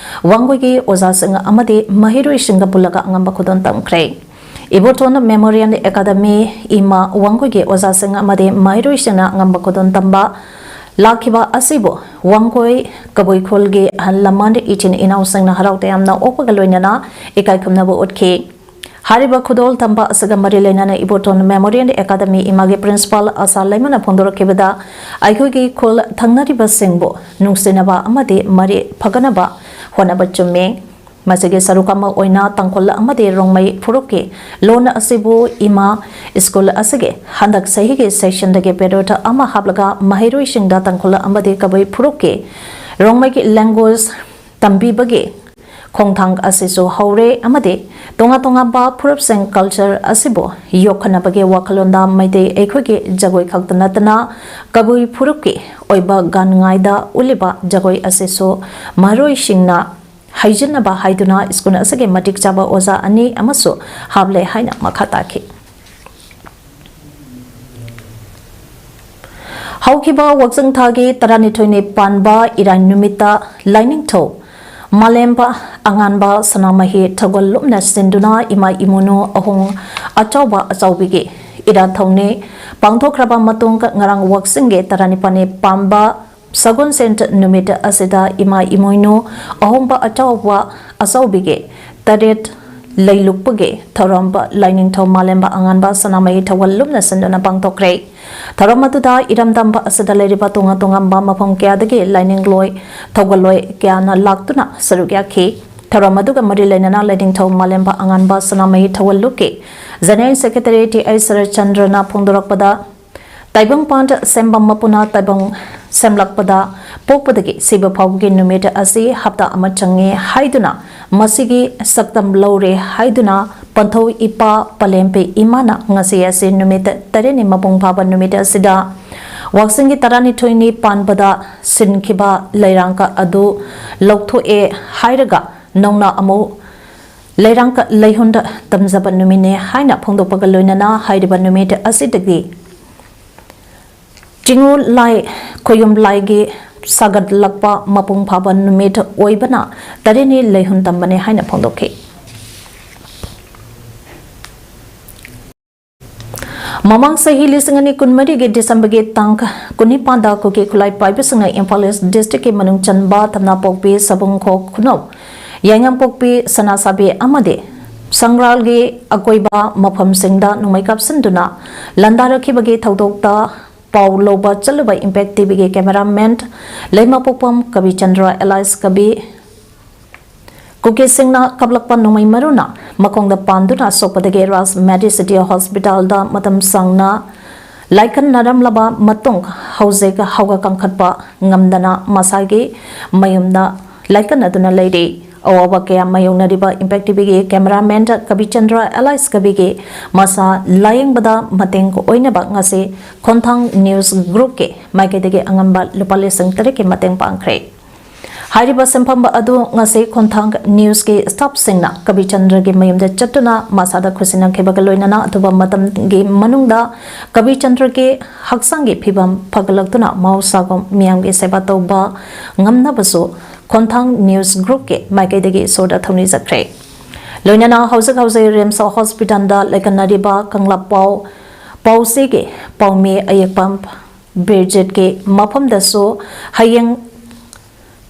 ꯋꯥꯡꯒꯣꯏꯒꯤ ꯑꯣꯖꯥꯁꯤꯡ ꯑꯃꯗꯤ ꯃꯍꯩꯔꯣꯏꯁꯤꯡꯒ ꯄꯨꯜꯂꯒ ꯑꯉꯝꯕ ꯈꯨꯗꯣꯜ ꯇꯝꯈ꯭ꯔꯦ꯫ ꯏꯕꯣꯇꯣꯟ Memorial Academy ꯏꯃꯥ ꯋꯥꯡꯒꯣꯏꯒꯤ ꯑꯣꯖꯥꯁꯤꯡ ꯑꯃꯗꯤ ꯃꯍꯩꯔꯣꯏꯁꯤꯡꯅ ꯑꯉꯝꯕ ꯈꯨꯗꯣꯜ ꯇꯝꯕ ꯂꯥꯛꯈꯤꯕ ꯑꯁꯤꯕꯨ ꯋꯥꯡꯒꯣꯏ ꯀꯕꯨꯏ ꯈꯨꯜꯒꯤ ꯑꯍꯜ ꯂꯃꯟ, ꯏꯆꯤꯟ ꯏꯅꯥꯎꯁꯤꯡꯅ ꯍꯔꯥꯎ ꯇꯌꯥꯝꯅ ꯑꯣꯛꯄꯒ ꯂꯣꯏꯅꯅ ꯏꯀꯥꯏ ꯈꯨꯝꯅꯕ ꯎꯠꯈꯤ꯫ ꯍꯥꯏꯔꯤꯕ ꯈꯨꯗꯣꯜ ꯇꯝꯕ ꯑꯁꯤꯒ ꯃꯔꯤ ꯂꯩꯅꯅ ꯏꯕꯣꯇꯣꯟ Memorial Academy ꯏꯃꯥꯒꯤ principal ꯑꯁꯥ ꯂꯩꯃꯅ ꯐꯣꯡꯗꯣꯔꯛꯈꯤꯕꯗ, ꯑꯩꯈꯣꯏꯒꯤ ꯈꯨꯜ ꯊꯪꯅꯔꯤꯕꯁꯤꯡꯕꯨ ꯅꯨꯡꯁꯤꯅꯕ ꯑꯃꯗꯤ ꯃꯔꯤ ꯐꯒꯠꯅꯕ ꯍꯣꯠꯅꯕ ꯆꯨꯝꯃꯤ꯫ ꯃꯁꯤꯒꯤ ꯁꯔꯨꯛ ꯑꯃ ꯑꯣꯏꯅ ꯇꯥꯡꯈꯨꯜ ꯑꯃꯗꯤ ꯔꯣꯡꯃꯩ ꯐꯨꯔꯨꯞꯀꯤ ꯂꯣꯟ ꯑꯁꯤꯕꯨ ꯏꯃꯥ ꯁ꯭ꯀꯨꯜ ꯑꯁꯤꯒꯤ ꯍꯟꯗꯛ ꯆꯍꯤꯒꯤ session ꯗꯒꯤ period ꯑꯃ ꯍꯥꯞꯂꯒ ꯃꯍꯩꯔꯣꯏꯁꯤꯡꯗ ꯇꯥꯡꯈꯨꯜ ꯑꯃꯗꯤ ꯀꯕꯨꯏ ꯐꯨꯔꯨꯞꯀꯤ ꯔꯣꯡꯃꯩꯒꯤ language ꯇꯝꯕꯤꯕꯒꯤ ꯈꯣꯡꯊꯥꯡ ꯑꯁꯤꯁꯨ ꯍꯧꯔꯦ ꯑꯃꯗꯤ ꯇꯣꯉꯥꯟ ꯇꯣꯉꯥꯟꯕ ꯐꯨꯔꯨꯞꯁꯤꯡ culture ꯑꯁꯤꯕꯨ ꯌꯣꯛꯈꯠꯅꯕꯒꯤ ꯋꯥꯈꯜꯂꯣꯟꯗ ꯃꯩꯇꯩ ꯑꯩꯈꯣꯏꯒꯤ ꯖꯒꯣꯏ ꯈꯛꯇ ꯅꯠꯇꯅ ꯀꯕꯨꯏ ꯐꯨꯔꯨꯞꯀꯤ ꯑꯣꯏꯕ ꯒꯥꯟ ꯉꯥꯏꯗ ꯎꯠꯂꯤꯕ ꯖꯒꯣꯏ ꯑꯁꯤꯁꯨ ꯃꯍꯩꯔꯣꯏꯁꯤꯡꯅ ꯍꯩꯖꯤꯟꯅꯕ ꯍꯥꯏꯗꯨꯅ ꯁ꯭ꯀꯨꯜ ꯑꯁꯤꯒꯤ ꯃꯇꯤꯛ ꯆꯥꯕ ꯑꯣꯖꯥ ꯑꯅꯤ ꯑꯃꯁꯨ ꯍꯥꯞꯂꯦ ꯍꯥꯏꯅ ꯃꯈꯥ ꯇꯥꯈꯤ꯫ ꯍꯧꯈꯤꯕ ꯋꯥꯛꯆꯤꯡ ꯊꯥꯒꯤ ꯇꯔꯥꯅꯤꯊꯣꯏꯅꯤ ꯄꯥꯟꯕ ꯏꯔꯥꯏ ꯅꯨꯃꯤꯠꯇ ꯂꯥꯏꯅꯤꯡꯊꯧ ꯃꯥꯂꯦꯝꯕ ꯑꯉꯥꯟꯕ ꯁꯅꯥꯃꯍꯤ ꯊꯧꯒꯜ ꯂꯨꯞꯅ ꯁꯤꯟꯗꯨꯅ ꯏꯃꯥ ꯏꯃꯣꯏꯅꯨ ꯑꯍꯣꯡ ꯑꯆꯥꯎꯕ ꯑꯆꯥꯎꯕꯤꯒꯤ ꯏꯔꯥꯠ ꯊꯧꯅꯤ ꯄꯥꯡꯊꯣꯛꯈ꯭ꯔꯕ ꯃꯇꯨꯡ, ꯉꯔꯥꯡ ꯋꯥꯛꯆꯤꯡꯒꯤ ꯇꯔꯥꯅꯤꯄꯥꯜꯅꯤ ꯄꯥꯟꯕ ꯁꯒꯣꯜꯁꯦꯟ ꯅꯨꯃꯤꯠ ꯑꯁꯤꯗ ꯏꯃꯥ ꯏꯃꯣꯏꯅꯨ ꯑꯍꯣꯡꯕ ꯑꯆꯥꯎꯕ ꯑꯆꯥꯎꯕꯤꯒꯤ ꯇꯔꯦꯠ ꯂꯩꯂꯨꯞꯄꯒꯤ ꯊꯧꯔꯝ ꯂꯥꯏꯅꯤꯡꯊꯧ ꯃꯥꯂꯦꯝꯕ ꯑꯉꯥꯟꯕ ꯁꯅꯥꯃꯍꯤ ꯊꯧꯒꯜ ꯂꯨꯞꯅ ꯁꯤꯟꯗꯨꯅ ꯄꯥꯡꯊꯣꯛꯈ꯭ꯔꯦ꯫ ꯊꯧꯔꯝ ꯑꯗꯨꯗ ꯏꯔꯝꯗꯝꯕ ꯑꯁꯤꯗ ꯂꯩꯔꯤꯕ ꯇꯣꯉꯥꯟ ꯇꯣꯉꯥꯟꯕ ꯃꯐꯝ ꯀꯌꯥꯗꯒꯤ ꯂꯥꯏꯅꯤꯡꯂꯣꯏ, ꯊꯧꯒꯜꯂꯣꯏ ꯀꯌꯥꯅ ꯂꯥꯛꯇꯨꯅ ꯁꯔꯨꯛ ꯌꯥꯈꯤ꯫ ꯊꯧꯔꯝ ꯑꯗꯨꯒ ꯃꯔꯤ ꯂꯩꯅꯅ ꯂꯥꯏꯅꯤꯡꯊꯧ ꯃꯥꯂꯦꯝꯕ ꯑꯉꯥꯟꯕ ꯁꯅꯥꯃꯍꯤ ꯊꯧꯒꯜ ꯂꯨꯞꯀꯤ General Secretary ꯇꯤ ꯑꯩꯆ ꯁꯔꯠꯆꯟꯗ꯭ꯔꯅ ꯐꯣꯡꯗꯣꯔꯛꯄꯗ, ꯇꯥꯏꯕꯪꯄꯥꯟ ꯁꯦꯝꯕ ꯃꯄꯨꯅ ꯇꯥꯏꯕꯪ ꯁꯦꯝꯂꯛꯄꯗ ꯄꯣꯛꯄꯗꯒꯤ ꯁꯤꯕ ꯐꯥꯎꯕꯒꯤ ꯅꯨꯃꯤꯠ ꯑꯁꯤ ꯍꯞꯇꯥ ꯑꯃ ꯆꯪꯉꯤ ꯍꯥꯏꯗꯨꯅ, ꯃꯁꯤꯒꯤ ꯁꯛꯇꯝ ꯂꯧꯔꯦ ꯍꯥꯏꯗꯨꯅ ꯄꯟꯊꯧ ꯏꯄꯥ ꯄꯂꯦꯝꯄꯤ ꯏꯃꯥꯅ ꯉꯁꯤ ꯑꯁꯤ ꯅꯨꯃꯤꯠ ꯇꯔꯦꯠꯅꯤ ꯃꯄꯨꯡ ꯐꯥꯕ ꯅꯨꯃꯤꯠ ꯑꯁꯤꯗ ꯋꯥꯛꯆꯤꯡꯒꯤ ꯇꯔꯥꯅꯤꯊꯣꯏꯅꯤ ꯄꯥꯟꯕꯗ ꯁꯤꯟꯈꯤꯕ ꯂꯩꯔꯥꯡꯀ ꯑꯗꯨ ꯂꯧꯊꯣꯛꯑꯦ ꯍꯥꯏꯔꯒ ꯅꯧꯅ ꯑꯃꯨꯛ ꯂꯩꯔꯥꯡꯀ ꯂꯩꯍꯨꯟꯗ ꯇꯝꯖꯕ ꯅꯨꯃꯤꯠꯅꯦ ꯍꯥꯏꯅ ꯐꯣꯡꯗꯣꯛꯄꯒ ꯂꯣꯏꯅꯅ ꯍꯥꯏꯔꯤꯕ ꯅꯨꯃꯤꯠ ꯑꯁꯤꯗꯒꯤ ꯆꯤꯉꯨ ꯂꯥꯏ ꯈꯣꯌꯨꯝ ꯂꯥꯏꯒꯤ ꯁꯥꯒꯠꯂꯛꯄ ꯃꯄꯨꯡ ꯐꯥꯕ ꯅꯨꯃꯤꯠ ꯑꯣꯏꯕꯅ ꯇꯔꯦꯠꯅꯤ ꯂꯩꯍꯨꯟ ꯇꯝꯕꯅꯦ ꯍꯥꯏꯅ ꯐꯣꯡꯗꯣꯛꯈꯤ꯫ ꯃꯃꯥꯡ ꯆꯍꯤ ꯂꯤꯁꯤꯡ ꯑꯅꯤ ꯀꯨꯟꯃꯔꯤꯒꯤ ꯗꯤꯁꯦꯝꯕꯔꯒꯤ ꯇꯥꯡ ꯀꯨꯟꯅꯤꯄꯥꯟꯗ ꯀꯨꯀꯤ ꯈꯨꯠꯂꯥꯏ ꯄꯥꯏꯕꯁꯤꯡꯅ ꯏꯝꯐꯥꯜ ꯏꯁ ꯗꯤꯁꯇ꯭ꯔꯤꯛꯀꯤ ꯃꯅꯨꯡ ꯆꯟꯕ ꯊꯝꯅꯥꯄꯣꯛꯄꯤ, ꯁꯕꯨꯡꯈꯣꯛ ꯈꯨꯅꯧ, ꯌꯥꯏꯉꯝꯄꯣꯛꯄꯤ, ꯁꯅꯥꯁꯥꯕꯤ ꯑꯃꯗꯤ ꯁꯪꯒ꯭ꯔꯥꯜꯒꯤ ꯑꯀꯣꯏꯕ ꯃꯐꯝꯁꯤꯡꯗ ꯅꯣꯡꯃꯩ ꯀꯥꯞꯁꯤꯟꯗꯨꯅ ꯂꯥꯟꯗꯥꯔꯛꯈꯤꯕꯒꯤ ꯊꯧꯗꯣꯛꯇ ꯄꯥꯎ ꯂꯧꯕ ꯆꯠꯂꯨꯕ ꯏꯝꯄꯦꯛ ꯇꯤꯚꯤꯒꯤ ꯀꯦꯃꯦꯔꯥꯃꯦꯟ ꯂꯩꯃꯄꯣꯛꯄꯝ ꯀꯕꯤꯆꯟꯗ꯭ꯔ ꯑꯦꯂꯥꯏꯁ ꯀꯕꯤ ꯀꯨꯀꯤꯁꯤꯡꯅ ꯀꯥꯞꯂꯛꯄ ꯅꯣꯡꯃꯩ ꯃꯔꯨꯅ ꯃꯈꯣꯡꯗ ꯄꯥꯟꯗꯨꯅ ꯁꯣꯛꯄꯗꯒꯤ ꯔꯥꯖ ꯃꯦꯗꯤꯁꯤꯇꯤ ꯍꯣꯁꯄꯤꯇꯥꯜꯗ ꯃꯇꯝ ꯁꯥꯡꯅ ꯂꯥꯏꯀꯠꯅꯔꯝꯂꯕ ꯃꯇꯨꯡ ꯍꯧꯖꯤꯛ ꯍꯧꯒꯠ ꯀꯥꯡꯈꯠꯄ ꯉꯝꯗꯅ ꯃꯁꯥꯒꯤ ꯃꯌꯨꯝꯗ ꯂꯥꯏꯀꯠꯅꯗꯨꯅ ꯂꯩꯔꯤ꯫ ꯑꯋꯥꯕ ꯀꯌꯥ ꯃꯥꯌꯣꯛꯅꯔꯤꯕ ꯏꯝꯄꯦꯛ ꯇꯤꯚꯤꯒꯤ ꯀꯦꯃꯦꯔꯥꯃꯦꯟ ꯀꯕꯤꯆꯟꯗ꯭ꯔ ꯑꯦꯂꯥꯏꯁ ꯀꯕꯤꯒꯤ ꯃꯁꯥ ꯂꯥꯌꯦꯡꯕꯗ ꯃꯇꯦꯡ ꯑꯣꯏꯅꯕ ꯉꯁꯤ ꯈꯣꯟꯊꯥꯡ ꯅ꯭ꯌꯨꯁ ꯒ꯭ꯔꯨꯞꯀꯤ ꯃꯥꯏꯀꯩꯗꯒꯤ ꯑꯉꯝꯕ ꯂꯨꯄꯥ ꯂꯤꯁꯤꯡ ꯇꯔꯦꯠꯀꯤ ꯃꯇꯦꯡ ꯄꯥꯡꯈ꯭ꯔꯦ꯫ ꯍꯥꯏꯔꯤꯕ ꯁꯦꯟꯐꯝ ꯑꯗꯨ ꯉꯁꯤ ꯈꯣꯟꯊꯥꯡ ꯅ꯭ꯌꯨꯁꯀꯤ ꯁ꯭ꯇꯥꯐꯁꯤꯡꯅ ꯀꯕꯤꯆꯟꯗ꯭ꯔꯒꯤ ꯃꯌꯨꯝꯗ ꯆꯠꯇꯨꯅ ꯃꯁꯥꯗ ꯈꯨꯠꯁꯤꯟꯅꯈꯤꯕꯒ ꯂꯣꯏꯅꯅ ꯑꯊꯨꯕ ꯃꯇꯝꯒꯤ ꯃꯅꯨꯡꯗ ꯀꯕꯤꯆꯟꯗ꯭ꯔꯒꯤ ꯍꯛꯆꯥꯡꯒꯤ ꯐꯤꯕꯝ ꯐꯒꯠꯂꯛꯇꯨꯅ ꯃꯍꯧꯁꯥꯒꯨꯝ ꯃꯤꯌꯥꯝꯒꯤ ꯁꯦꯕꯥ ꯇꯧꯕ ꯉꯝꯅꯕꯁꯨ ꯈꯣꯟꯊꯥꯡ ꯅ꯭ꯌꯨꯁ ꯒ꯭ꯔꯨꯞꯀꯤ ꯃꯥꯏꯀꯩꯗꯒꯤ ꯏꯁꯣꯔꯗ ꯊꯧꯅꯤꯖꯈ꯭ꯔꯦ꯫ ꯂꯣꯏꯅꯅ ꯍꯧꯖꯤꯛ ꯍꯧꯖꯤꯛ ꯔꯤꯝꯁ ꯍꯣꯁꯄꯤꯇꯥꯜꯗ ꯂꯩꯀꯠꯅꯔꯤꯕ ꯀꯪꯂꯥ ꯄꯥꯎ ꯄꯥꯎꯆꯦꯒꯤ ꯄꯥꯎꯃꯤ ꯑꯌꯦꯛꯄ ꯕꯤꯔꯖꯤꯠꯀꯤ ꯃꯐꯝꯗꯁꯨ ꯍꯌꯦꯡ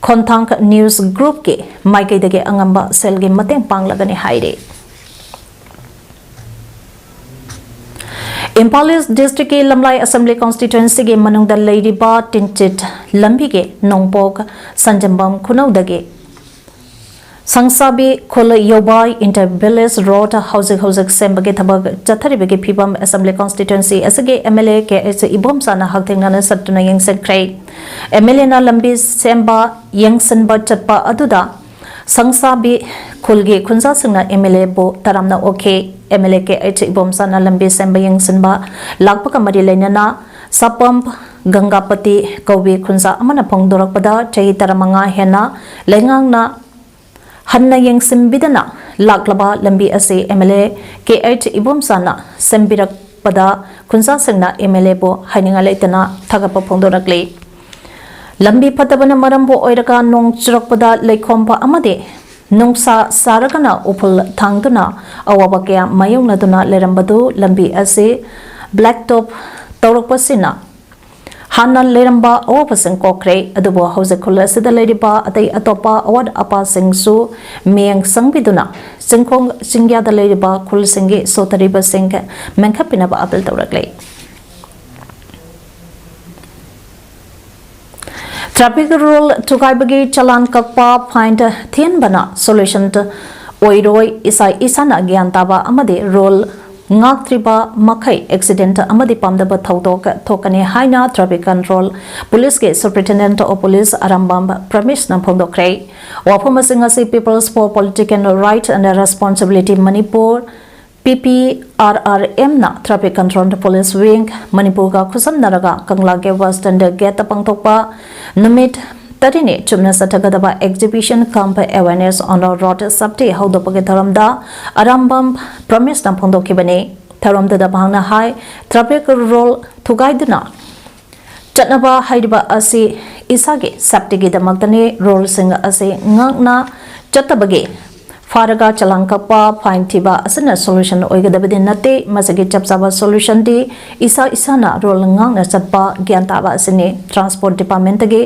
ꯈꯣꯟꯊꯥꯡ ꯅ꯭ꯌꯨꯁ ꯒ꯭ꯔꯨꯞꯀꯤ ꯃꯥꯏꯀꯩꯗꯒꯤ ꯑꯉꯝꯕ ꯁꯦꯜꯒꯤ ꯃꯇꯦꯡ ꯄꯥꯡꯂꯒꯅꯤ ꯍꯥꯏꯔꯤ꯫ ꯏꯝꯐꯥꯜ ꯏꯁ ꯗꯤꯁꯇ꯭ꯔꯤꯛꯀꯤ ꯂꯝꯂꯥꯏ ꯑꯦꯁꯦꯝꯕ꯭ꯂꯤ ꯀꯣꯟꯁꯇꯤꯇ꯭ꯋꯦꯟꯁꯤꯒꯤ ꯃꯅꯨꯡꯗ ꯂꯩꯔꯤꯕ ꯇꯤꯟꯆꯤꯠ ꯂꯝꯕꯤꯒꯤ ꯅꯣꯡꯄꯣꯛ ꯁꯟꯖꯝꯕꯝ ꯈꯨꯅꯧꯗꯒꯤ ꯁꯪꯁꯥꯕꯤ ꯈꯨꯜ ꯌꯧꯕꯥꯏ ꯏꯟꯇꯔ ꯚꯤꯂꯦꯖ ꯔꯣꯗ ꯍꯧꯖꯤꯛ ꯍꯧꯖꯤꯛ ꯁꯦꯝꯕꯒꯤ ꯊꯕꯛ ꯆꯠꯊꯔꯤꯕꯒꯤ ꯐꯤꯕꯝ ꯑꯦꯁꯦꯝꯕ꯭ꯂꯤ ꯀꯣꯟꯁꯇꯤꯇ꯭ꯋꯦꯟꯁꯤ ꯑꯁꯤꯒꯤ M L A K H ꯏꯕꯣꯝꯆꯥꯅ ꯍꯛꯊꯦꯡꯅꯅ ꯆꯠꯇꯨꯅ ꯌꯦꯡꯁꯤꯟꯈ꯭ꯔꯦ꯫ ꯑꯦꯝ ꯑꯦꯜ ꯑꯦꯅ ꯂꯝꯕꯤ ꯁꯦꯝꯕ ꯌꯦꯡꯁꯤꯟꯕ ꯆꯠꯄ ꯑꯗꯨꯗ ꯁꯪꯁꯥꯕꯤ ꯈꯨꯜꯒꯤ ꯈꯨꯟꯖꯥꯁꯤꯡꯅ ꯑꯦꯝ ꯑꯦꯜ ꯑꯦꯕꯨ ꯇꯔꯥꯝꯅ ꯑꯣꯛꯈꯤ꯫ M L A K H ꯏꯕꯣꯝꯆꯥꯅ ꯂꯝꯕꯤ ꯁꯦꯝꯕ ꯌꯦꯡꯁꯤꯟꯕ ꯂꯥꯛꯄꯒ ꯃꯔꯤ ꯂꯩꯅꯅ ꯁꯥꯄꯝ ꯒꯪꯒꯥꯄꯇꯤ ꯀꯧꯕꯤ ꯈꯨꯟꯖꯥ ꯑꯃꯅ ꯐꯣꯡꯗꯣꯔꯛꯄꯗ, ꯆꯍꯤ ꯇꯔꯥꯃꯉꯥ ꯍꯦꯟꯅ ꯂꯩꯉꯥꯛꯅ ꯍꯟꯅ ꯌꯦꯡꯁꯤꯟꯕꯤꯗꯅ ꯂꯥꯛꯂꯕ ꯂꯝꯕꯤ ꯑꯁꯤ MLA KH ꯏꯕꯣꯝꯆꯥꯅ ꯁꯦꯝꯕꯤꯔꯛꯄꯗ ꯈꯨꯟꯖꯥꯁꯤꯡꯅ MLAꯕꯨ ꯍꯥꯏꯅꯤꯡꯉꯥꯏ ꯂꯩꯇꯅ ꯊꯥꯒꯠꯄ ꯐꯣꯡꯗꯣꯔꯛꯂꯤ꯫ ꯂꯝꯕꯤ ꯐꯠꯇꯕꯅ ꯃꯔꯝꯕꯨ ꯑꯣꯏꯔꯒ ꯅꯣꯡ ꯆꯨꯔꯛꯄꯗ ꯂꯩꯈꯣꯝꯕ ꯑꯃꯗꯤ ꯅꯨꯡꯁꯥ ꯁꯥꯔꯒꯅ ꯎꯐꯨꯜ ꯊꯥꯡꯗꯨꯅ ꯑꯋꯥꯕ ꯀꯌꯥ ꯃꯥꯌꯣꯛꯅꯗꯨꯅ ꯂꯩꯔꯝꯕꯗꯨ ꯂꯝꯕꯤ ꯑꯁꯤ black top ꯇꯧꯔꯛꯄꯁꯤꯅ ꯍꯥꯟꯅ ꯂꯩꯔꯝꯕ ꯑꯋꯥꯕꯁꯤꯡ ꯀꯣꯛꯈ꯭ꯔꯦ꯫ ꯑꯗꯨꯕꯨ ꯍꯧꯖꯤꯛ ꯈꯨꯜ ꯑꯁꯤꯗ ꯂꯩꯔꯤꯕ ꯑꯇꯩ ꯑꯇꯣꯞꯄ ꯑꯋꯥꯠ ꯑꯄꯥꯁꯤꯡꯁꯨ ꯃꯤꯠꯌꯦꯡ ꯆꯪꯕꯤꯗꯨꯅ ꯆꯤꯡꯈꯣꯡ ꯆꯤꯡꯌꯥꯗ ꯂꯩꯔꯤꯕ ꯈꯨꯜꯁꯤꯡꯒꯤ ꯁꯣꯠꯊꯔꯤꯕꯁꯤꯡ ꯃꯦꯟꯈꯠꯄꯤꯅꯕ ꯑꯥꯄꯤꯜ ꯇꯧꯔꯛꯂꯤ꯫ Traffic rule ꯊꯨꯒꯥꯏꯕꯒꯤ ꯆꯂꯥꯟ ꯀꯛꯄ, fine ꯊꯤꯍꯟꯕꯅ solution ꯑꯣꯏꯔꯣꯏ꯫ ꯏꯁꯥ ꯏꯁꯥꯅ ꯒ꯭ꯌꯥꯟ ꯇꯥꯕ ꯑꯃꯗꯤ rule ꯉꯥꯛꯇ꯭ꯔꯤꯕ ꯃꯈꯩ accident ꯑꯃꯗꯤ ꯄꯥꯝꯗꯕ ꯊꯧꯗꯣꯛ ꯊꯣꯛꯀꯅꯤ ꯍꯥꯏꯅ Traffic Control Policeꯀꯤ Superintendent of Police Arambam ꯄ꯭ꯔꯃꯦꯁꯅ ꯐꯣꯡꯗꯣꯛꯈ꯭ꯔꯦ꯫ ꯋꯥꯐꯝꯁꯤꯡ ꯑꯁꯤ People's for Political Right and Responsibility Manipur, PPRRMꯅ Traffic Control Police Wing ꯃꯅꯤꯄꯨꯔꯒ ꯈꯨꯠꯁꯝꯅꯔꯒ ꯀꯪꯂꯥꯒꯤ Western Gateꯇ ꯄꯥꯡꯊꯣꯛꯄ ꯅꯨꯃꯤꯠ ꯇꯔꯦꯠꯅꯤ ꯆꯨꯞꯅ ꯆꯠꯊꯒꯗꯕ Exhibition cum Awareness on Road Safety ꯍꯧꯗꯣꯛꯄꯒꯤ ꯊꯧꯔꯝꯗ ꯑꯔꯥꯝꯕꯝ ꯄ꯭ꯔꯃꯦꯁꯅ ꯐꯣꯡꯗꯣꯛꯈꯤꯕꯅꯤ꯫ ꯊꯧꯔꯝꯗꯨꯗ ꯃꯍꯥꯛꯅ ꯍꯥꯏ, traffic rule ꯊꯨꯒꯥꯏꯗꯨꯅ ꯆꯠꯅꯕ ꯍꯥꯏꯔꯤꯕ ꯑꯁꯤ ꯏꯁꯥꯒꯤ safetyꯒꯤꯗꯃꯛꯇꯅꯤ꯫ Ruleꯁꯤꯡ ꯑꯁꯤ ꯉꯥꯛꯅ ꯆꯠꯇꯕꯒꯤ ꯐꯥꯔꯒ ꯆꯂꯥꯟ ꯀꯛꯄ, fine ꯊꯤꯕ ꯑꯁꯤꯅ solution ꯑꯣꯏꯒꯗꯕꯗꯤ ꯅꯠꯇꯦ꯫ ꯃꯁꯤꯒꯤ ꯆꯞ ꯆꯥꯕ solutionꯗꯤ ꯏꯁꯥ ꯏꯁꯥꯅ rule ꯉꯥꯛꯅ ꯆꯠꯄ, ꯒ꯭ꯌꯥꯟ ꯇꯥꯕ ꯑꯁꯤꯅꯤ꯫ Transport Departmentꯇꯒꯤ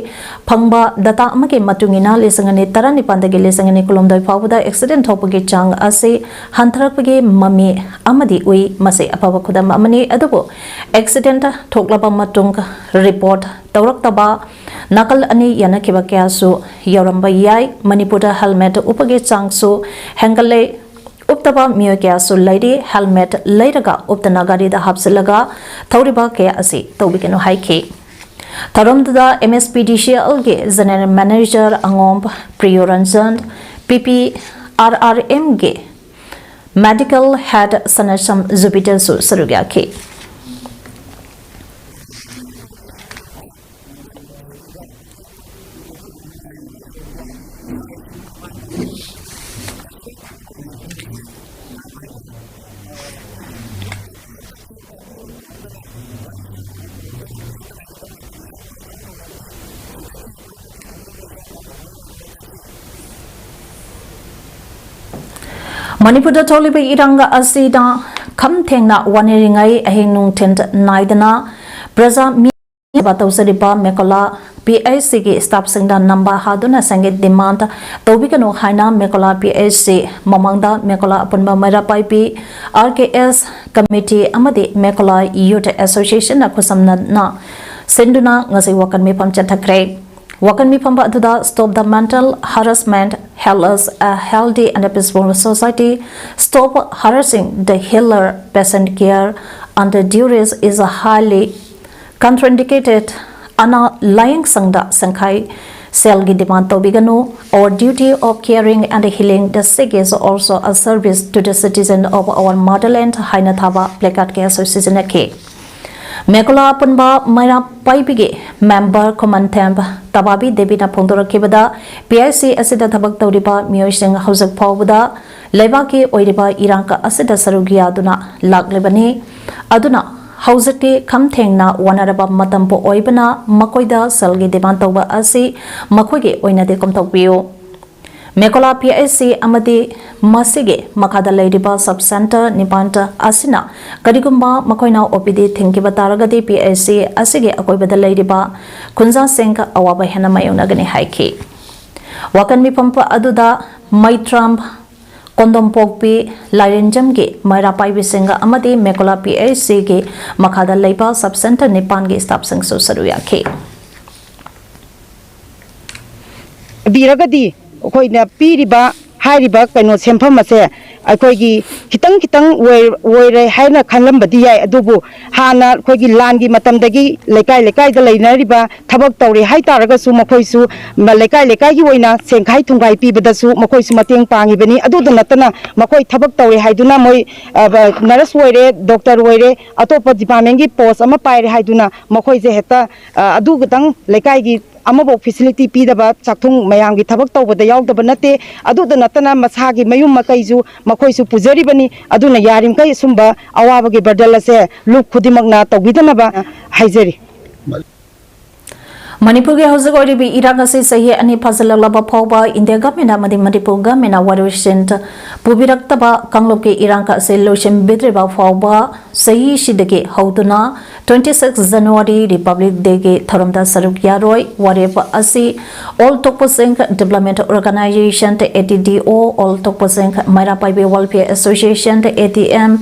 ꯐꯪꯕ data ꯑꯃꯒꯤ ꯃꯇꯨꯡ ꯏꯟꯅ, ꯂꯤꯁꯤꯡ ꯑꯅꯤ ꯇꯔꯥꯅꯤꯄꯥꯟꯗꯒꯤ ꯂꯤꯁꯤꯡ ꯑꯅꯤ ꯀꯨꯟꯍꯨꯝꯗꯣꯏ ꯐꯥꯎꯕꯗ accident ꯊꯣꯛꯄꯒꯤ ꯆꯥꯡ ꯑꯁꯤ ꯍꯟꯊꯔꯛꯄꯒꯤ ꯃꯃꯤ ꯑꯃꯗꯤ ꯎꯏ꯫ ꯃꯁꯤ ꯑꯐꯕ ꯈꯨꯗꯝ ꯑꯃꯅꯤ꯫ ꯑꯗꯨꯕꯨ accident ꯊꯣꯛꯂꯕ ꯃꯇꯨꯡ report ꯇꯧꯔꯛꯇꯕ, ꯅꯥꯀꯜ ꯑꯅꯤ ꯌꯥꯅꯈꯤꯕ ꯀꯌꯥꯁꯨ ꯌꯥꯎꯔꯝꯕ ꯌꯥꯏ꯫ ꯃꯅꯤꯄꯨꯔꯗ helmet ꯎꯞꯄꯒꯤ ꯆꯥꯡꯁꯨ ꯍꯦꯟꯒꯠꯂꯦ꯫ ꯎꯞꯇꯕ ꯃꯤꯑꯣꯏ ꯀꯌꯥꯁꯨ ꯂꯩꯔꯤ꯫ Helmet ꯂꯩꯔꯒ ꯎꯞꯇꯅ ꯒꯥꯔꯤꯗ ꯍꯥꯞꯆꯤꯜꯂꯒ ꯊꯧꯔꯤꯕ ꯀꯌꯥ ꯑꯁꯤ ꯇꯧꯕꯤꯒꯅꯨ ꯍꯥꯏꯈꯤ꯫ ꯊꯧꯔꯝꯗꯨꯗ MSPDCLꯒꯤ General Manager ꯑꯉꯣꯝ ꯄ꯭ꯔꯤꯌꯣꯔꯟꯖꯟ, PPRRMꯒꯤ Medical Head ꯁꯅꯥꯁꯝ ꯖꯨꯄꯤꯇꯔꯁꯨ ꯁꯔꯨꯛ ꯌꯥꯈꯤ꯫ ꯃꯅꯤꯄꯨꯔꯗ ꯊꯣꯛꯂꯤꯕ ꯏꯔꯥꯡ ꯑꯁꯤꯗ ꯈꯝ ꯊꯦꯡꯅ ꯋꯥꯅꯔꯤꯉꯩ ꯑꯍꯤꯡ ꯅꯨꯡꯊꯤꯜ ꯅꯥꯏꯗꯅ ꯄ꯭ꯔꯖꯥ ꯃꯤ ꯁꯦꯕꯥ ꯇꯧꯖꯔꯤꯕ ꯃꯦꯀꯣꯂꯥ ꯄꯤ ꯑꯩꯆ ꯁꯤꯒꯤ ꯁ꯭ꯇꯥꯐꯁꯤꯡꯗ ꯅꯝꯕ ꯍꯥꯗꯨꯅ ꯁꯦꯟꯒꯤ ꯗꯤꯃꯥꯟꯗ ꯇꯧꯕꯤꯒꯅꯨ ꯍꯥꯏꯅ ꯃꯦꯀꯣꯂꯥ ꯄꯤ ꯑꯩꯆ ꯁꯤ ꯃꯃꯥꯡꯗ ꯃꯦꯀꯣꯂꯥ ꯑꯄꯨꯟꯕ ꯃꯩꯔꯥ ꯄꯥꯏꯕꯤ, ꯑꯥꯔ ꯀꯦ ꯑꯦꯁ ꯀꯃꯤꯇꯤ ꯑꯃꯗꯤ ꯃꯦꯀꯣꯂꯥ ꯌꯨꯊ ꯑꯦꯁꯣꯁꯤꯌꯦꯁꯟꯅ ꯈꯨꯠꯁꯝꯅꯅ ꯁꯤꯟꯗꯨꯅ ꯉꯁꯤ ꯋꯥꯀꯟ ꯃꯤꯐꯝ ꯆꯠꯊꯈ꯭ꯔꯦ꯫ ꯋꯥꯀꯟ ꯃꯤꯐꯝ ꯑꯗꯨꯗ Stop the mental harassment, help us a healthy and peaceful society, stop harassing the healer, patient care under duress is a highly contraindicated ꯑꯅꯥ ꯂꯥꯌꯦꯡ ꯁꯪꯗ ꯁꯪꯈꯥꯏ ꯁꯦꯜꯒꯤ ꯗꯤꯃꯥꯟ ꯇꯧꯕꯤꯒꯅꯨ꯫ Our duty of caring and healing the sick is also a service to the citizen of our motherland ꯍꯥꯏꯅ ꯊꯥꯕ placard ꯀꯌꯥꯁꯨ ꯁꯤꯖꯤꯟꯅꯈꯤ꯫ ꯃꯦꯀꯣꯂꯥ ꯑꯄꯨꯟꯕ ꯃꯩꯔꯥ ꯄꯥꯏꯕꯤꯒꯤ member ꯈꯨꯃꯟꯊꯦꯝ ꯇꯕꯥꯕꯤ ꯗꯦꯕꯤꯅ ꯐꯣꯡꯗꯣꯔꯛꯈꯤꯕꯗ, P H C ꯑꯁꯤꯗ ꯊꯕꯛ ꯇꯧꯔꯤꯕ ꯃꯤꯑꯣꯏꯁꯤꯡ ꯍꯧꯖꯤꯛ ꯐꯥꯎꯕꯗ ꯂꯩꯕꯥꯛꯀꯤ ꯑꯣꯏꯔꯤꯕ ꯏꯔꯥꯡ ꯑꯁꯤꯗ ꯁꯔꯨꯛ ꯌꯥꯗꯨꯅ ꯂꯥꯛꯂꯤꯕꯅꯤ꯫ ꯑꯗꯨꯅ ꯍꯧꯖꯤꯛꯇꯤ ꯈꯝ ꯊꯦꯡꯅ ꯋꯥꯅꯔꯕ ꯃꯇꯝꯕꯨ ꯑꯣꯏꯕꯅ ꯃꯈꯣꯏꯗ ꯁꯦꯜꯒꯤ ꯗꯤꯃꯥꯟ ꯇꯧꯕ ꯑꯁꯤ ꯃꯈꯣꯏꯒꯤ ꯑꯣꯏꯅꯗꯤ ꯀꯣꯝꯊꯣꯛꯄꯤꯌꯨ꯫ ꯃꯦꯀꯣꯂꯥ ꯄꯤ ꯑꯩꯆ ꯁꯤ ꯑꯃꯗꯤ ꯃꯁꯤꯒꯤ ꯃꯈꯥꯗ ꯂꯩꯔꯤꯕ ꯁꯕ ꯁꯦꯟꯇꯔ ꯅꯤꯄꯥꯟ ꯑꯁꯤꯅ ꯀꯔꯤꯒꯨꯝꯕ ꯃꯈꯣꯏꯅ ꯑꯣ ꯄꯤ ꯗꯤ ꯊꯤꯡꯈꯤꯕ ꯇꯥꯔꯒꯗꯤ ꯄꯤ ꯑꯩꯆ ꯁꯤ ꯑꯁꯤꯒꯤ ꯑꯀꯣꯏꯕꯗ ꯂꯩꯔꯤꯕ ꯈꯨꯟꯖꯥꯁꯤꯡ ꯑꯋꯥꯕ ꯍꯦꯟꯅ ꯃꯥꯌꯣꯛꯅꯒꯅꯤ ꯍꯥꯏꯈꯤ꯫ ꯋꯥꯀꯟ ꯃꯤꯐꯝ ꯑꯗꯨꯗ ꯃꯩꯇ꯭ꯔꯥꯝ ꯀꯣꯟꯗꯣꯝꯄꯣꯛꯄꯤ ꯂꯥꯏꯔꯦꯟꯖꯝꯒꯤ ꯃꯩꯔꯥ ꯄꯥꯏꯕꯤꯁꯤꯡ ꯑꯃꯗꯤ ꯃꯦꯀꯣꯂꯥ ꯄꯤ ꯑꯩꯆ ꯁꯤꯒꯤ ꯃꯈꯥꯗ ꯂꯩꯕ ꯁꯕ ꯁꯦꯟꯇꯔ ꯅꯤꯄꯥꯟꯒꯤ ꯁ꯭ꯇꯥꯐꯁꯤꯡꯁꯨ ꯁꯔꯨꯛ ꯌꯥꯈꯤ꯫ ꯕꯤꯔꯒꯗꯤ ꯑꯩꯈꯣꯏꯅ ꯄꯤꯔꯤꯕ, ꯍꯥꯏꯔꯤꯕ ꯀꯩꯅꯣ ꯁꯦꯟꯐꯝ ꯑꯁꯦ ꯑꯩꯈꯣꯏꯒꯤ ꯈꯤꯇꯪ ꯈꯤꯇꯪ ꯑꯣꯏ-, ꯑꯣꯏꯔꯦ ꯍꯥꯏꯅ ꯈꯜꯂꯝꯕꯗꯤ ꯌꯥꯏ, ꯑꯗꯨꯕꯨ ꯍꯥꯟꯅ ꯑꯩꯈꯣꯏꯒꯤ ꯂꯥꯟꯒꯤ ꯃꯇꯝꯗꯒꯤ ꯂꯩꯀꯥꯏ ꯂꯩꯀꯥꯏꯗ ꯂꯩꯅꯔꯤꯕ ꯊꯕꯛ ꯇꯧꯔꯤ ꯍꯥꯏꯇꯥꯔꯒꯁꯨ ꯃꯈꯣꯏꯁꯨ ꯃ-, ꯂꯩꯀꯥꯏ ꯂꯩꯀꯥꯏꯒꯤ ꯑꯣꯏꯅ ꯁꯦꯟꯈꯥꯏ ꯊꯨꯝꯈꯥꯏ ꯄꯤꯕꯗꯁꯨ ꯃꯈꯣꯏꯁꯨ ꯃꯇꯦꯡ ꯄꯥꯡꯉꯤꯕꯅꯤ꯫ ꯑꯗꯨꯗ ꯅꯠꯇꯅ ꯃꯈꯣꯏ ꯊꯕꯛ ꯇꯧꯔꯦ ꯍꯥꯏꯗꯨꯅ ꯃꯣꯏ, ꯑ, ꯕ-, ꯅꯔꯁ ꯑꯣꯏꯔꯦ, ꯗꯣꯛꯇꯔ ꯑꯣꯏꯔꯦ, ꯑꯇꯣꯞꯄ ꯗꯤꯄꯥꯔꯠꯃꯦꯟꯒꯤ ꯄꯣꯁ ꯑꯃ ꯄꯥꯏꯔꯦ ꯍꯥꯏꯗꯨꯅ ꯃꯈꯣꯏꯁꯦ ꯍꯦꯛꯇ, ꯑ, ꯑꯗꯨ ꯈꯛꯇꯪ ꯂꯩꯀꯥꯏꯒꯤ ꯑꯃꯐꯥꯎ ꯐꯦꯁꯤꯂꯤꯇꯤ ꯄꯤꯗꯕ ꯆꯥꯛꯊꯨꯡ ꯃꯌꯥꯝꯒꯤ ꯊꯕꯛ ꯇꯧꯕꯗ ꯌꯥꯎꯗꯕ ꯅꯠꯇꯦ꯫ ꯑꯗꯨꯗ ꯅꯠꯇꯅ ꯃꯁꯥꯒꯤ ꯃꯌꯨꯝ ꯃꯀꯩꯁꯨ ꯃꯈꯣꯏꯁꯨ ꯄꯨꯖꯔꯤꯕꯅꯤ꯫ ꯑꯗꯨꯅ ꯌꯥꯔꯤꯃꯈꯩ ꯑꯁꯨꯝꯕ ꯑꯋꯥꯕꯒꯤ ꯕꯔꯗꯜ ꯑꯁꯦ ꯂꯨꯞ ꯈꯨꯗꯤꯡꯃꯛꯅ ꯇꯧꯕꯤꯗꯅꯕ ꯍꯥꯏꯖꯔꯤ꯫ ꯃꯅꯤꯄꯨꯔꯒꯤ ꯍꯧꯖꯤꯛ ꯑꯣꯏꯔꯤꯕ ꯏꯔꯥꯡ ꯑꯁꯤ ꯆꯍꯤ ꯑꯅꯤ ꯐꯥꯖꯤꯜꯂꯛꯂꯕ ꯐꯥꯎꯕ ꯏꯟꯗꯤꯌꯥ ꯒꯚꯔꯟꯃꯦꯟꯠ ꯑꯃꯗꯤ ꯃꯅꯤꯄꯨꯔ ꯒꯚꯔꯟꯃꯦꯟꯠꯅ ꯋꯥꯔꯣꯏꯁꯤꯟ ꯄꯨꯕꯤꯔꯛꯇꯕ ꯀꯥꯡꯂꯨꯞꯀꯤ ꯏꯔꯥꯡ ꯑꯁꯤ ꯂꯣꯏꯁꯤꯟꯕꯤꯗ꯭ꯔꯤꯕ ꯐꯥꯎꯕ ꯆꯍꯤꯁꯤꯗꯒꯤ ꯍꯧꯗꯨꯅ twenty six January Republic Day ꯒꯤ ꯊꯧꯔꯝꯗ ꯁꯔꯨꯛ ꯌꯥꯔꯣꯏ꯫ ꯋꯥꯔꯦꯞ ꯑꯁꯤ All Tokposing Development Organization, A T D O, All Tokposing Meira Paibi Welfare Association, A T M,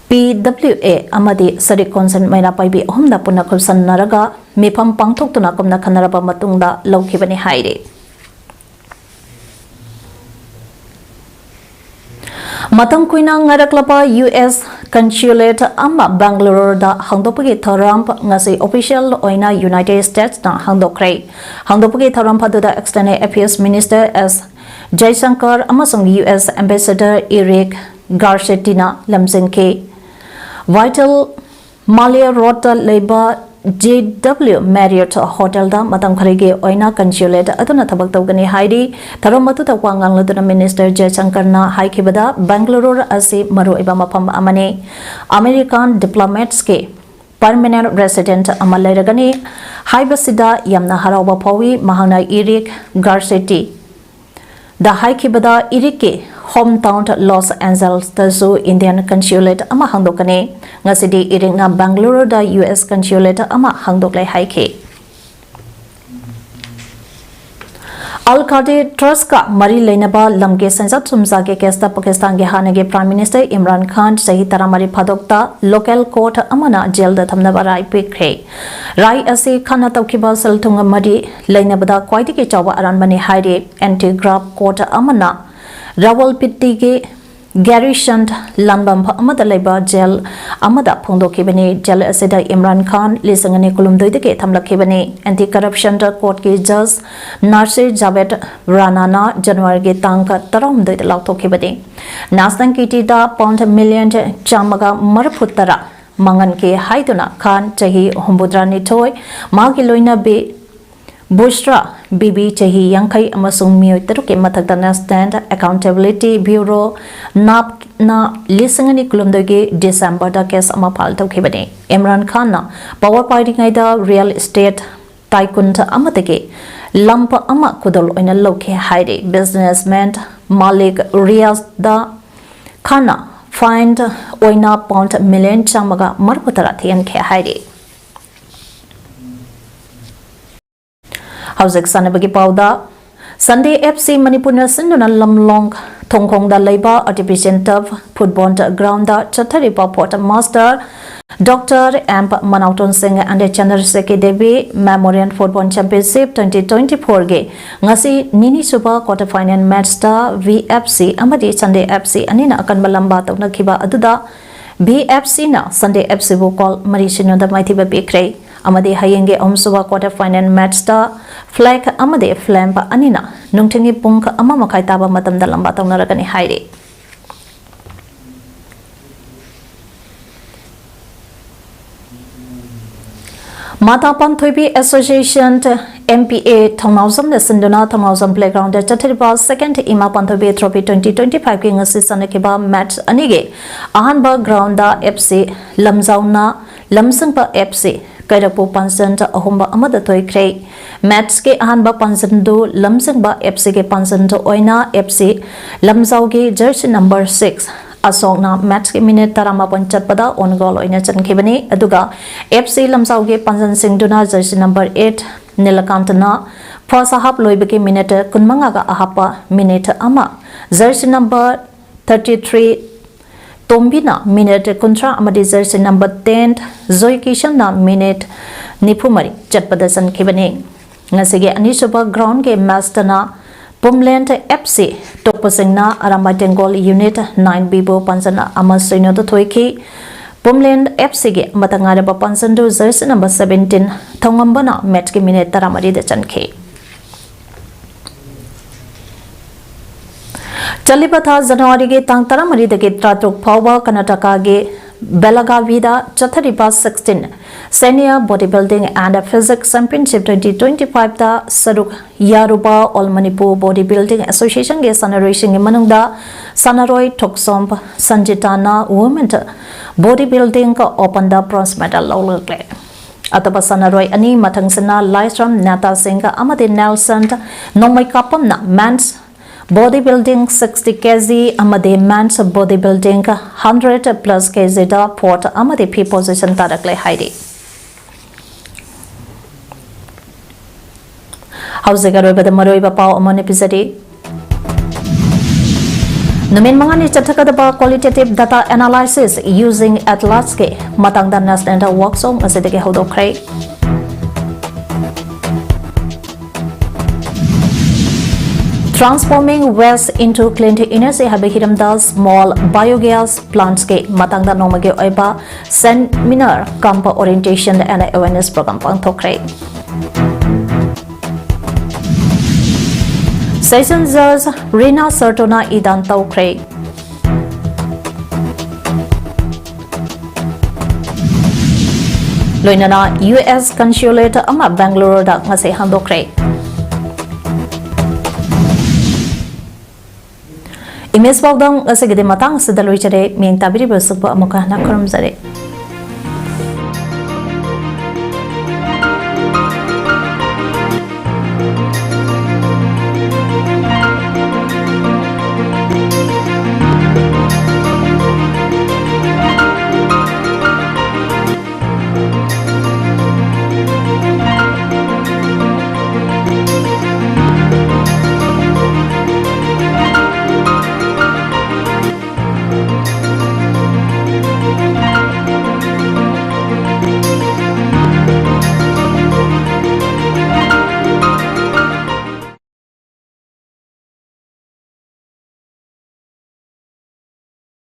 P W A, ꯑꯃꯗꯤ Sadar Council ꯃꯩꯔꯥ ꯄꯥꯏꯕꯤ ꯑꯍꯨꯝꯅ ꯄꯨꯟꯅ ꯈꯨꯠꯁꯝꯅꯔꯒ ꯃꯤꯐꯝ ꯄꯥꯡꯊꯣꯛꯇꯨꯅ ꯀꯨꯞꯅ ꯈꯟꯅꯔꯕ ꯃꯇꯨꯡꯗ ꯂꯧꯈꯤꯕꯅꯤ ꯍꯥꯏꯔꯤ꯫ ꯃꯇꯝ ꯀꯨꯏꯅ ꯉꯥꯏꯔꯛꯂꯕ U S consulate ꯑꯃ ꯕꯦꯡꯒꯂꯨꯔꯨꯗ ꯍꯥꯡꯗꯣꯛꯄꯒꯤ ꯊꯧꯔꯝ ꯉꯁꯤ official ꯑꯣꯏꯅ United States ꯅ ꯍꯥꯡꯗꯣꯛꯈ꯭ꯔꯦ꯫ ꯍꯥꯡꯗꯣꯛꯄꯒꯤ ꯊꯧꯔꯝ ꯑꯗꯨꯗ External Affairs Minister S Jaishankar ꯑꯃꯁꯨꯡ U S Ambassador Eric Garcetti ꯅ ꯂꯝꯖꯤꯡꯈꯤ꯫ Vital Malia Road ꯇ ꯂꯩꯕ J W Marriott Hotel ꯗ ꯃꯇꯝ ꯈꯔꯒꯤ ꯑꯣꯏꯅ consulate ꯑꯗꯨꯅ ꯊꯕꯛ ꯇꯧꯒꯅꯤ ꯍꯥꯏꯔꯤ꯫ ꯊꯧꯔꯝ ꯑꯗꯨꯗ ꯋꯥ ꯉꯥꯡꯂꯗꯨꯅ Minister ꯖꯌꯁꯪꯀꯔꯅ ꯍꯥꯏꯈꯤꯕꯗ, ꯕꯦꯡꯒꯂꯨꯔꯨ ꯑꯁꯤ ꯃꯔꯨꯑꯣꯏꯕ ꯃꯐꯝ ꯑꯃꯅꯤ꯫ American diplomats ꯀꯤ permanent resident ꯑꯃ ꯂꯩꯔꯒꯅꯤ ꯍꯥꯏꯕꯁꯤꯗ ꯌꯥꯝꯅ ꯍꯔꯥꯎꯕ ꯐꯥꯎꯏ꯫ ꯃꯍꯥꯛꯅ Eric Garcetti ꯗ ꯍꯥꯏꯈꯤꯕꯗ, ꯏꯔꯤꯛꯀꯤ home town Los Angeles ꯇꯁꯨ Indian consulate ꯑꯃ ꯍꯥꯡꯗꯣꯛꯀꯅꯤ꯫ ꯉꯁꯤꯗꯤ ꯏꯔꯤꯛꯅ ꯕꯦꯡꯒꯂꯨꯔꯨꯗ U S consulate ꯑꯃ ꯍꯥꯡꯗꯣꯛꯂꯦ ꯍꯥꯏꯈꯤ꯫ Al Qadi Trust ꯀ ꯃꯔꯤ ꯂꯩꯅꯕ ꯂꯝꯒꯤ ꯁꯦꯟꯖꯥ ꯊꯨꯝꯖꯥꯒꯤ case ꯇ ꯄꯥꯀꯤꯁꯇꯥꯟꯒꯤ ꯍꯥꯟꯅꯒꯤ Prime Minister ꯏꯝꯔꯥꯟ ꯈꯥꯟ ꯆꯍꯤ ꯇꯔꯥꯃꯔꯤ ꯐꯥꯗꯣꯛꯇ local court ꯑꯃꯅ jail ꯗ ꯊꯝꯅꯕ ꯔꯥꯏ ꯄꯤꯈ꯭ꯔꯦ꯫ ꯔꯥꯏ ꯑꯁꯤ ꯈꯥꯟꯅ ꯇꯧꯈꯤꯕ ꯁꯦꯜ ꯊꯨꯝꯒ ꯃꯔꯤ ꯂꯩꯅꯕꯗ ꯈ꯭ꯋꯥꯏꯗꯒꯤ ꯆꯥꯎꯕ ꯑꯔꯥꯟꯕꯅꯤ ꯍꯥꯏꯔꯤ꯫ Anti graft court ꯑꯃꯅ ꯔꯥꯋꯜꯄꯤꯟꯗꯤꯒꯤ garrison ꯂꯥꯟꯕꯝ ꯑꯃꯗ ꯂꯩꯕ jail ꯑꯃꯗ ꯐꯣꯡꯗꯣꯛꯈꯤꯕꯅꯤ꯫ Jail ꯑꯁꯤꯗ ꯏꯝꯔꯥꯟ ꯈꯥꯟ ꯂꯤꯁꯤꯡ ꯑꯅꯤ ꯀꯨꯟꯍꯨꯝꯗꯣꯏꯗꯒꯤ ꯊꯝꯂꯛꯈꯤꯕꯅꯤ꯫ Anti corruption court ꯀꯤ judge ꯅꯥꯁꯤꯔ ꯖꯥꯚꯦꯗ ꯔꯥꯅꯥꯅ ꯖꯅꯋꯥꯔꯤꯒꯤ ꯇꯥꯡ ꯇꯔꯥꯍꯨꯝꯗꯣꯏꯗ ꯂꯥꯎꯊꯣꯛꯈꯤꯕꯅꯤ꯫ National kitty ꯗ pound million ꯆꯥꯝꯃꯒ ꯃꯔꯤꯐꯨ ꯇꯔꯥ ꯃꯥꯡꯍꯟꯈꯤ ꯍꯥꯏꯗꯨꯅ ꯈꯥꯟ ꯆꯍꯤ ꯍꯨꯝꯐꯨꯇꯔꯥꯅꯤꯊꯣꯏ, ꯃꯍꯥꯛꯀꯤ ꯂꯣꯏꯅꯕꯤ ꯕꯨꯁ꯭ꯔꯥ ꯕꯤꯕꯤ ꯆꯍꯤ ꯌꯥꯡꯈꯩ ꯑꯃꯁꯨꯡ ꯃꯤꯑꯣꯏ ꯇꯔꯨꯛꯀꯤ ꯃꯊꯛꯇ National Accountability Bureau, NAB ꯅ ꯂꯤꯁꯤꯡ ꯑꯅꯤ ꯀꯨꯟꯍꯨꯝꯗꯣꯏꯒꯤ December ꯗ case ꯑꯃ file ꯇꯧꯈꯤꯕꯅꯤ꯫ ꯏꯝꯔꯥꯟ ꯈꯥꯟꯅ power ꯄꯥꯏꯔꯤꯉꯩꯗ real estate ꯇꯥꯏꯀꯨꯟ ꯑꯃꯗꯒꯤ ꯂꯝꯄ ꯑꯃ ꯈꯨꯗꯣꯜ ꯑꯣꯏꯅ ꯂꯧꯈꯤ ꯍꯥꯏꯔꯤ꯫ ꯕꯤꯖꯤꯅꯦꯁꯃꯦꯟ ꯃꯥꯂꯤꯛ ꯔꯤꯌꯥꯖꯗ ꯈꯥꯟꯅ ꯐꯥꯏꯟ ꯑꯣꯏꯅ ꯄꯥꯎꯟ ꯃꯤꯂꯤꯌꯟ ꯆꯥꯝꯃꯒ ꯃꯔꯤꯐꯨꯇꯔꯥ ꯊꯤꯍꯟꯈꯤ ꯍꯥꯏꯔꯤ꯫ ꯍꯧꯖꯤꯛ ꯁꯥꯟꯅꯕꯒꯤ ꯄꯥꯎꯗ, ꯁꯟꯗꯦ ꯑꯦꯐ ꯁꯤ ꯃꯅꯤꯄꯨꯔꯅ ꯁꯤꯟꯗꯨꯅ ꯂꯝꯂꯣꯡ ꯊꯣꯡꯈꯣꯡꯗ ꯂꯩꯕ ꯑꯥꯔꯇꯤꯐꯤꯁꯤꯌꯦꯜ ꯇꯔꯐ ꯐꯨꯠꯕꯣꯜ ꯒ꯭ꯔꯥꯎꯟꯗ ꯆꯠꯊꯔꯤꯕ fourth master doctor M Manaoton Singh and Chandrasekhi Devi memorial football championship twenty twenty ꯐꯣꯔꯒꯤ ꯉꯁꯤ ꯅꯤꯅꯤꯁꯨꯕ ꯀ꯭ꯋꯥꯇꯔ ꯐꯥꯏꯅꯦꯜ ꯃꯦꯠꯆꯇ ꯚꯤ ꯑꯦꯐ ꯁꯤ ꯑꯃꯗꯤ ꯁꯟꯗꯦ ꯑꯦꯐ ꯁꯤ ꯑꯅꯤꯅ ꯑꯀꯟꯕ ꯂꯝꯕꯥ ꯇꯧꯅꯈꯤꯕ ꯑꯗꯨꯗ ꯚꯤ ꯑꯦꯐ ꯁꯤꯅ ꯁꯟꯗꯦ ꯑꯦꯐ ꯁꯤꯕꯨ ꯒꯣꯜ ꯃꯔꯤ ꯁꯤꯅꯣꯗ ꯃꯥꯏꯊꯤꯕ ꯄꯤꯈ꯭ꯔꯦ꯫ ꯑꯃꯗꯤ ꯍꯌꯦꯡꯒꯤ ꯑꯍꯨꯝꯁꯨꯕ ꯀ꯭ꯋꯥꯇꯔ ꯐꯥꯏꯅꯦꯜ ꯃꯦꯠꯆꯇ ꯐ꯭ꯂꯦꯛ ꯑꯃꯗꯤ ꯐ꯭ꯂꯦꯝ ꯑꯅꯤꯅ ꯅꯨꯡꯊꯤꯜꯒꯤ ꯄꯨꯡ ꯑꯃ ꯃꯈꯥꯏ ꯇꯥꯕ ꯃꯇꯝꯗ ꯂꯝꯕꯥ ꯇꯧꯅꯔꯒꯅꯤ ꯍꯥꯏꯔꯤ꯫ ꯃꯥꯇꯥ ꯄꯥꯟꯊꯣꯏꯕꯤ ꯑꯦꯁꯣꯁꯤꯌꯦꯁꯟ, ꯑꯦꯝ ꯄꯤ ꯑꯦ, ꯊꯧꯅꯥꯎꯖꯝꯅ ꯁꯤꯟꯗꯨꯅ ꯊꯧꯅꯥꯎꯖꯝ ꯄ꯭ꯂꯦꯒ꯭ꯔꯥꯎꯟꯗ ꯆꯠꯊꯔꯤꯕ ꯁꯦꯀꯦꯟ ꯏꯃꯥ ꯄꯥꯟꯊꯣꯏꯕꯤ ꯇ꯭ꯔꯣꯐꯤ ꯇ꯭ꯋꯦꯟꯇꯤ ꯇ꯭ꯋꯦꯟꯇꯤ ꯐꯥꯏꯚꯀꯤ ꯉꯁꯤ ꯆꯠꯅꯈꯤꯕ ꯃꯦꯠꯆ ꯑꯅꯤꯒꯤ ꯑꯍꯥꯟꯕ ꯒ꯭ꯔꯥꯎꯟꯗ ꯑꯦꯐ ꯁꯤ ꯂꯝꯖꯥꯎꯅ ꯂꯝꯖꯤꯡꯕ ꯑꯦꯐ ꯁꯤ ꯀꯩꯔꯛꯄꯨ ꯄꯥꯟꯖꯟ ꯑꯍꯨꯝ ꯑꯃꯗ ꯊꯣꯏꯈ꯭ꯔꯦ꯫ ꯃꯦꯠꯆꯀꯤ ꯑꯍꯥꯟꯕ ꯄꯥꯟꯖꯟꯗꯨ ꯂꯝꯖꯤꯡꯕ ꯑꯦꯐ ꯁꯤꯒꯤ ꯄꯥꯟꯖꯟꯗꯨ ꯑꯣꯏꯅ ꯑꯦꯐ ꯁꯤ ꯂꯝꯖꯥꯎꯒꯤ ꯖꯔꯁꯤ ꯅꯝꯕꯔ ꯁꯤꯛꯁ ꯑꯁꯣꯛꯅ ꯃꯦꯠꯆꯀꯤ ꯃꯤꯅꯤꯠ ꯇꯔꯥꯃꯥꯄꯟ ꯆꯠꯄꯗ ꯑꯣꯟ ꯒꯣꯜ ꯑꯣꯏꯅ ꯆꯟꯈꯤꯕꯅꯤ꯫ ꯑꯗꯨꯒ ꯑꯦꯐ ꯁꯤ ꯂꯝꯖꯥꯎꯒꯤ ꯄꯥꯟꯖꯟꯁꯤꯡꯗꯨꯅ ꯖꯔꯁꯤ ꯅꯝꯕꯔ ꯑꯩꯠ ꯅꯤꯂꯀꯥꯟꯇꯅ ꯐꯥꯔꯁ ꯍꯥꯞ ꯂꯣꯏꯕꯒꯤ ꯃꯤꯅꯤꯠ ꯀꯨꯟꯃꯉꯥꯒ ꯑꯍꯥꯞꯄ ꯃꯤꯅꯤꯠ ꯑꯃ, ꯖꯔꯁꯤ ꯅꯝꯕꯔ ꯊꯥꯔꯇꯤ ꯊ꯭ꯔꯤ ꯇꯣꯝꯕꯤꯅ ꯃꯤꯅꯤꯠ ꯀꯨꯟꯊ꯭ꯔꯥ ꯑꯃꯗꯤ ꯖꯔꯁꯤ ꯅꯝꯕꯔ ꯇꯦꯟ ꯖꯣꯏ ꯀꯤꯁꯟꯅ ꯃꯤꯅꯤꯠ ꯅꯤꯐꯨ ꯃꯔꯤ ꯆꯠꯄꯗ ꯆꯟꯈꯤꯕꯅꯤ꯫ ꯉꯁꯤꯒꯤ ꯑꯅꯤꯁꯨꯕ ꯒ꯭ꯔꯥꯎꯟꯒꯤ ꯃꯦꯆꯇꯅ ꯄꯨꯝꯂꯦꯟ ꯑꯦꯐ ꯁꯤ ꯇꯣꯛꯄꯁꯤꯡꯅ ꯑꯔꯥꯝꯕꯥꯏ ꯇꯦꯡꯒꯣꯜ ꯌꯨꯅꯤꯠ ꯅꯥꯏꯟ ꯕꯤꯕꯨ ꯄꯥꯟꯖꯟ ꯑꯃ ꯁꯤꯅꯣꯗ ꯊꯣꯏꯈꯤ꯫ ꯄꯨꯝꯂꯦꯟ ꯑꯦꯐ ꯁꯤꯒꯤ ꯑꯃꯠꯇ ꯉꯥꯏꯔꯕ ꯄꯥꯟꯖꯟꯗꯨ ꯖꯔꯁꯤ ꯅꯝꯕꯔ ꯁꯚꯦꯟꯇꯤꯟ ꯊꯧꯉꯝꯕꯅ ꯃꯦꯠꯆꯀꯤ ꯃꯤꯅꯤꯠ ꯇꯔꯥꯃꯔꯤꯗ ꯆꯟꯈꯤ꯫ ꯆꯠꯂꯤꯕ ꯊꯥ ꯖꯅꯋꯥꯔꯤꯒꯤ ꯇꯥꯡ ꯇꯔꯥꯃꯔꯤꯗꯒꯤ ꯇꯔꯥꯇꯔꯨꯛ ꯐꯥꯎꯕ ꯀꯔꯅꯥꯇꯀꯥꯒꯤ ꯕꯦꯂꯒꯥꯚꯤꯗ ꯆꯠꯊꯔꯤꯕ sixteen Senior Body Building and Physique Championship twenty twenty five ꯇ ꯁꯔꯨꯛ ꯌꯥꯔꯨꯕ All Manipur Body Building Association ꯒꯤ ꯁꯥꯟꯅꯔꯣꯏꯁꯤꯡꯒꯤ ꯃꯅꯨꯡꯗ ꯁꯥꯟꯅꯔꯣꯏ ꯊꯣꯛꯆꯣꯝ ꯁꯟꯖꯤꯇꯥꯅ Women Body Building Open ꯗ bronze medal ꯂꯧꯔꯛꯂꯦ꯫ ꯑꯇꯣꯞꯄ ꯁꯥꯟꯅꯔꯣꯏ ꯑꯅꯤ ꯃꯊꯪꯁꯤꯅ ꯂꯥꯏꯁ꯭ꯔꯝ ꯅꯦꯇꯥ ꯁꯤꯡꯒ ꯑꯃꯗꯤ ꯅꯦꯜꯁꯟ ꯅꯣꯡꯃꯩ ꯀꯥꯞꯄꯝꯅ men's body building sixty K G ꯑꯃꯗꯤ men's body building hundred plus K G ꯗ fourth ꯑꯃꯗꯤ fifth position ꯇꯥꯔꯛꯂꯦ ꯍꯥꯏꯔꯤ꯫ ꯍꯧꯖꯤꯛ ꯑꯔꯣꯏꯕꯗ ꯃꯔꯨꯑꯣꯏꯕ ꯄꯥꯎ ꯑꯃꯅ ꯄꯤꯖꯔꯤ꯫ ꯅꯨꯃꯤꯠ ꯃꯉꯥꯅꯤ ꯆꯠꯊꯒꯗꯕ qualitative data analysis using ATLAS ꯀꯤ ꯃꯇꯥꯡꯗ national ꯗ workshop ꯉꯁꯤꯗꯒꯤ ꯍꯧꯗꯣꯛꯈ꯭ꯔꯦ꯫ Transforming waste into clean energy ꯍꯥꯏꯕ ꯍꯤꯔꯝꯗ small biogas plants ꯀꯤ ꯃꯇꯥꯡꯗ ꯅꯣꯡꯃꯒꯤ ꯑꯣꯏꯕ seminar cum orientation and awareness program ꯄꯥꯡꯊꯣꯛꯈ꯭ꯔꯦ꯫ Session Judge ꯔꯤꯅꯥ ꯁꯔꯇꯣꯅ ꯏꯗꯥꯟ ꯇꯧꯈ꯭ꯔꯦ꯫ ꯂꯣꯏꯅꯅ U S consulate ꯑꯃ ꯕꯦꯡꯒꯂꯨꯔꯨꯗ ꯉꯁꯤ ꯍꯥꯡꯗꯣꯛꯈ꯭ꯔꯦ꯫ Image ꯄꯥꯎꯗꯝ ꯉꯁꯤꯒꯤꯗꯤ ꯃꯇꯥꯡ ꯑꯁꯤꯗ ꯂꯣꯏꯖꯔꯦ꯫ ꯃꯤꯠꯌꯦꯡ ꯇꯥꯕꯤꯔꯤꯕ ꯑꯁꯤꯕꯨ ꯑꯃꯨꯛꯀ ꯍꯟꯅ ꯈꯨꯔꯨꯝꯖꯔꯤ꯫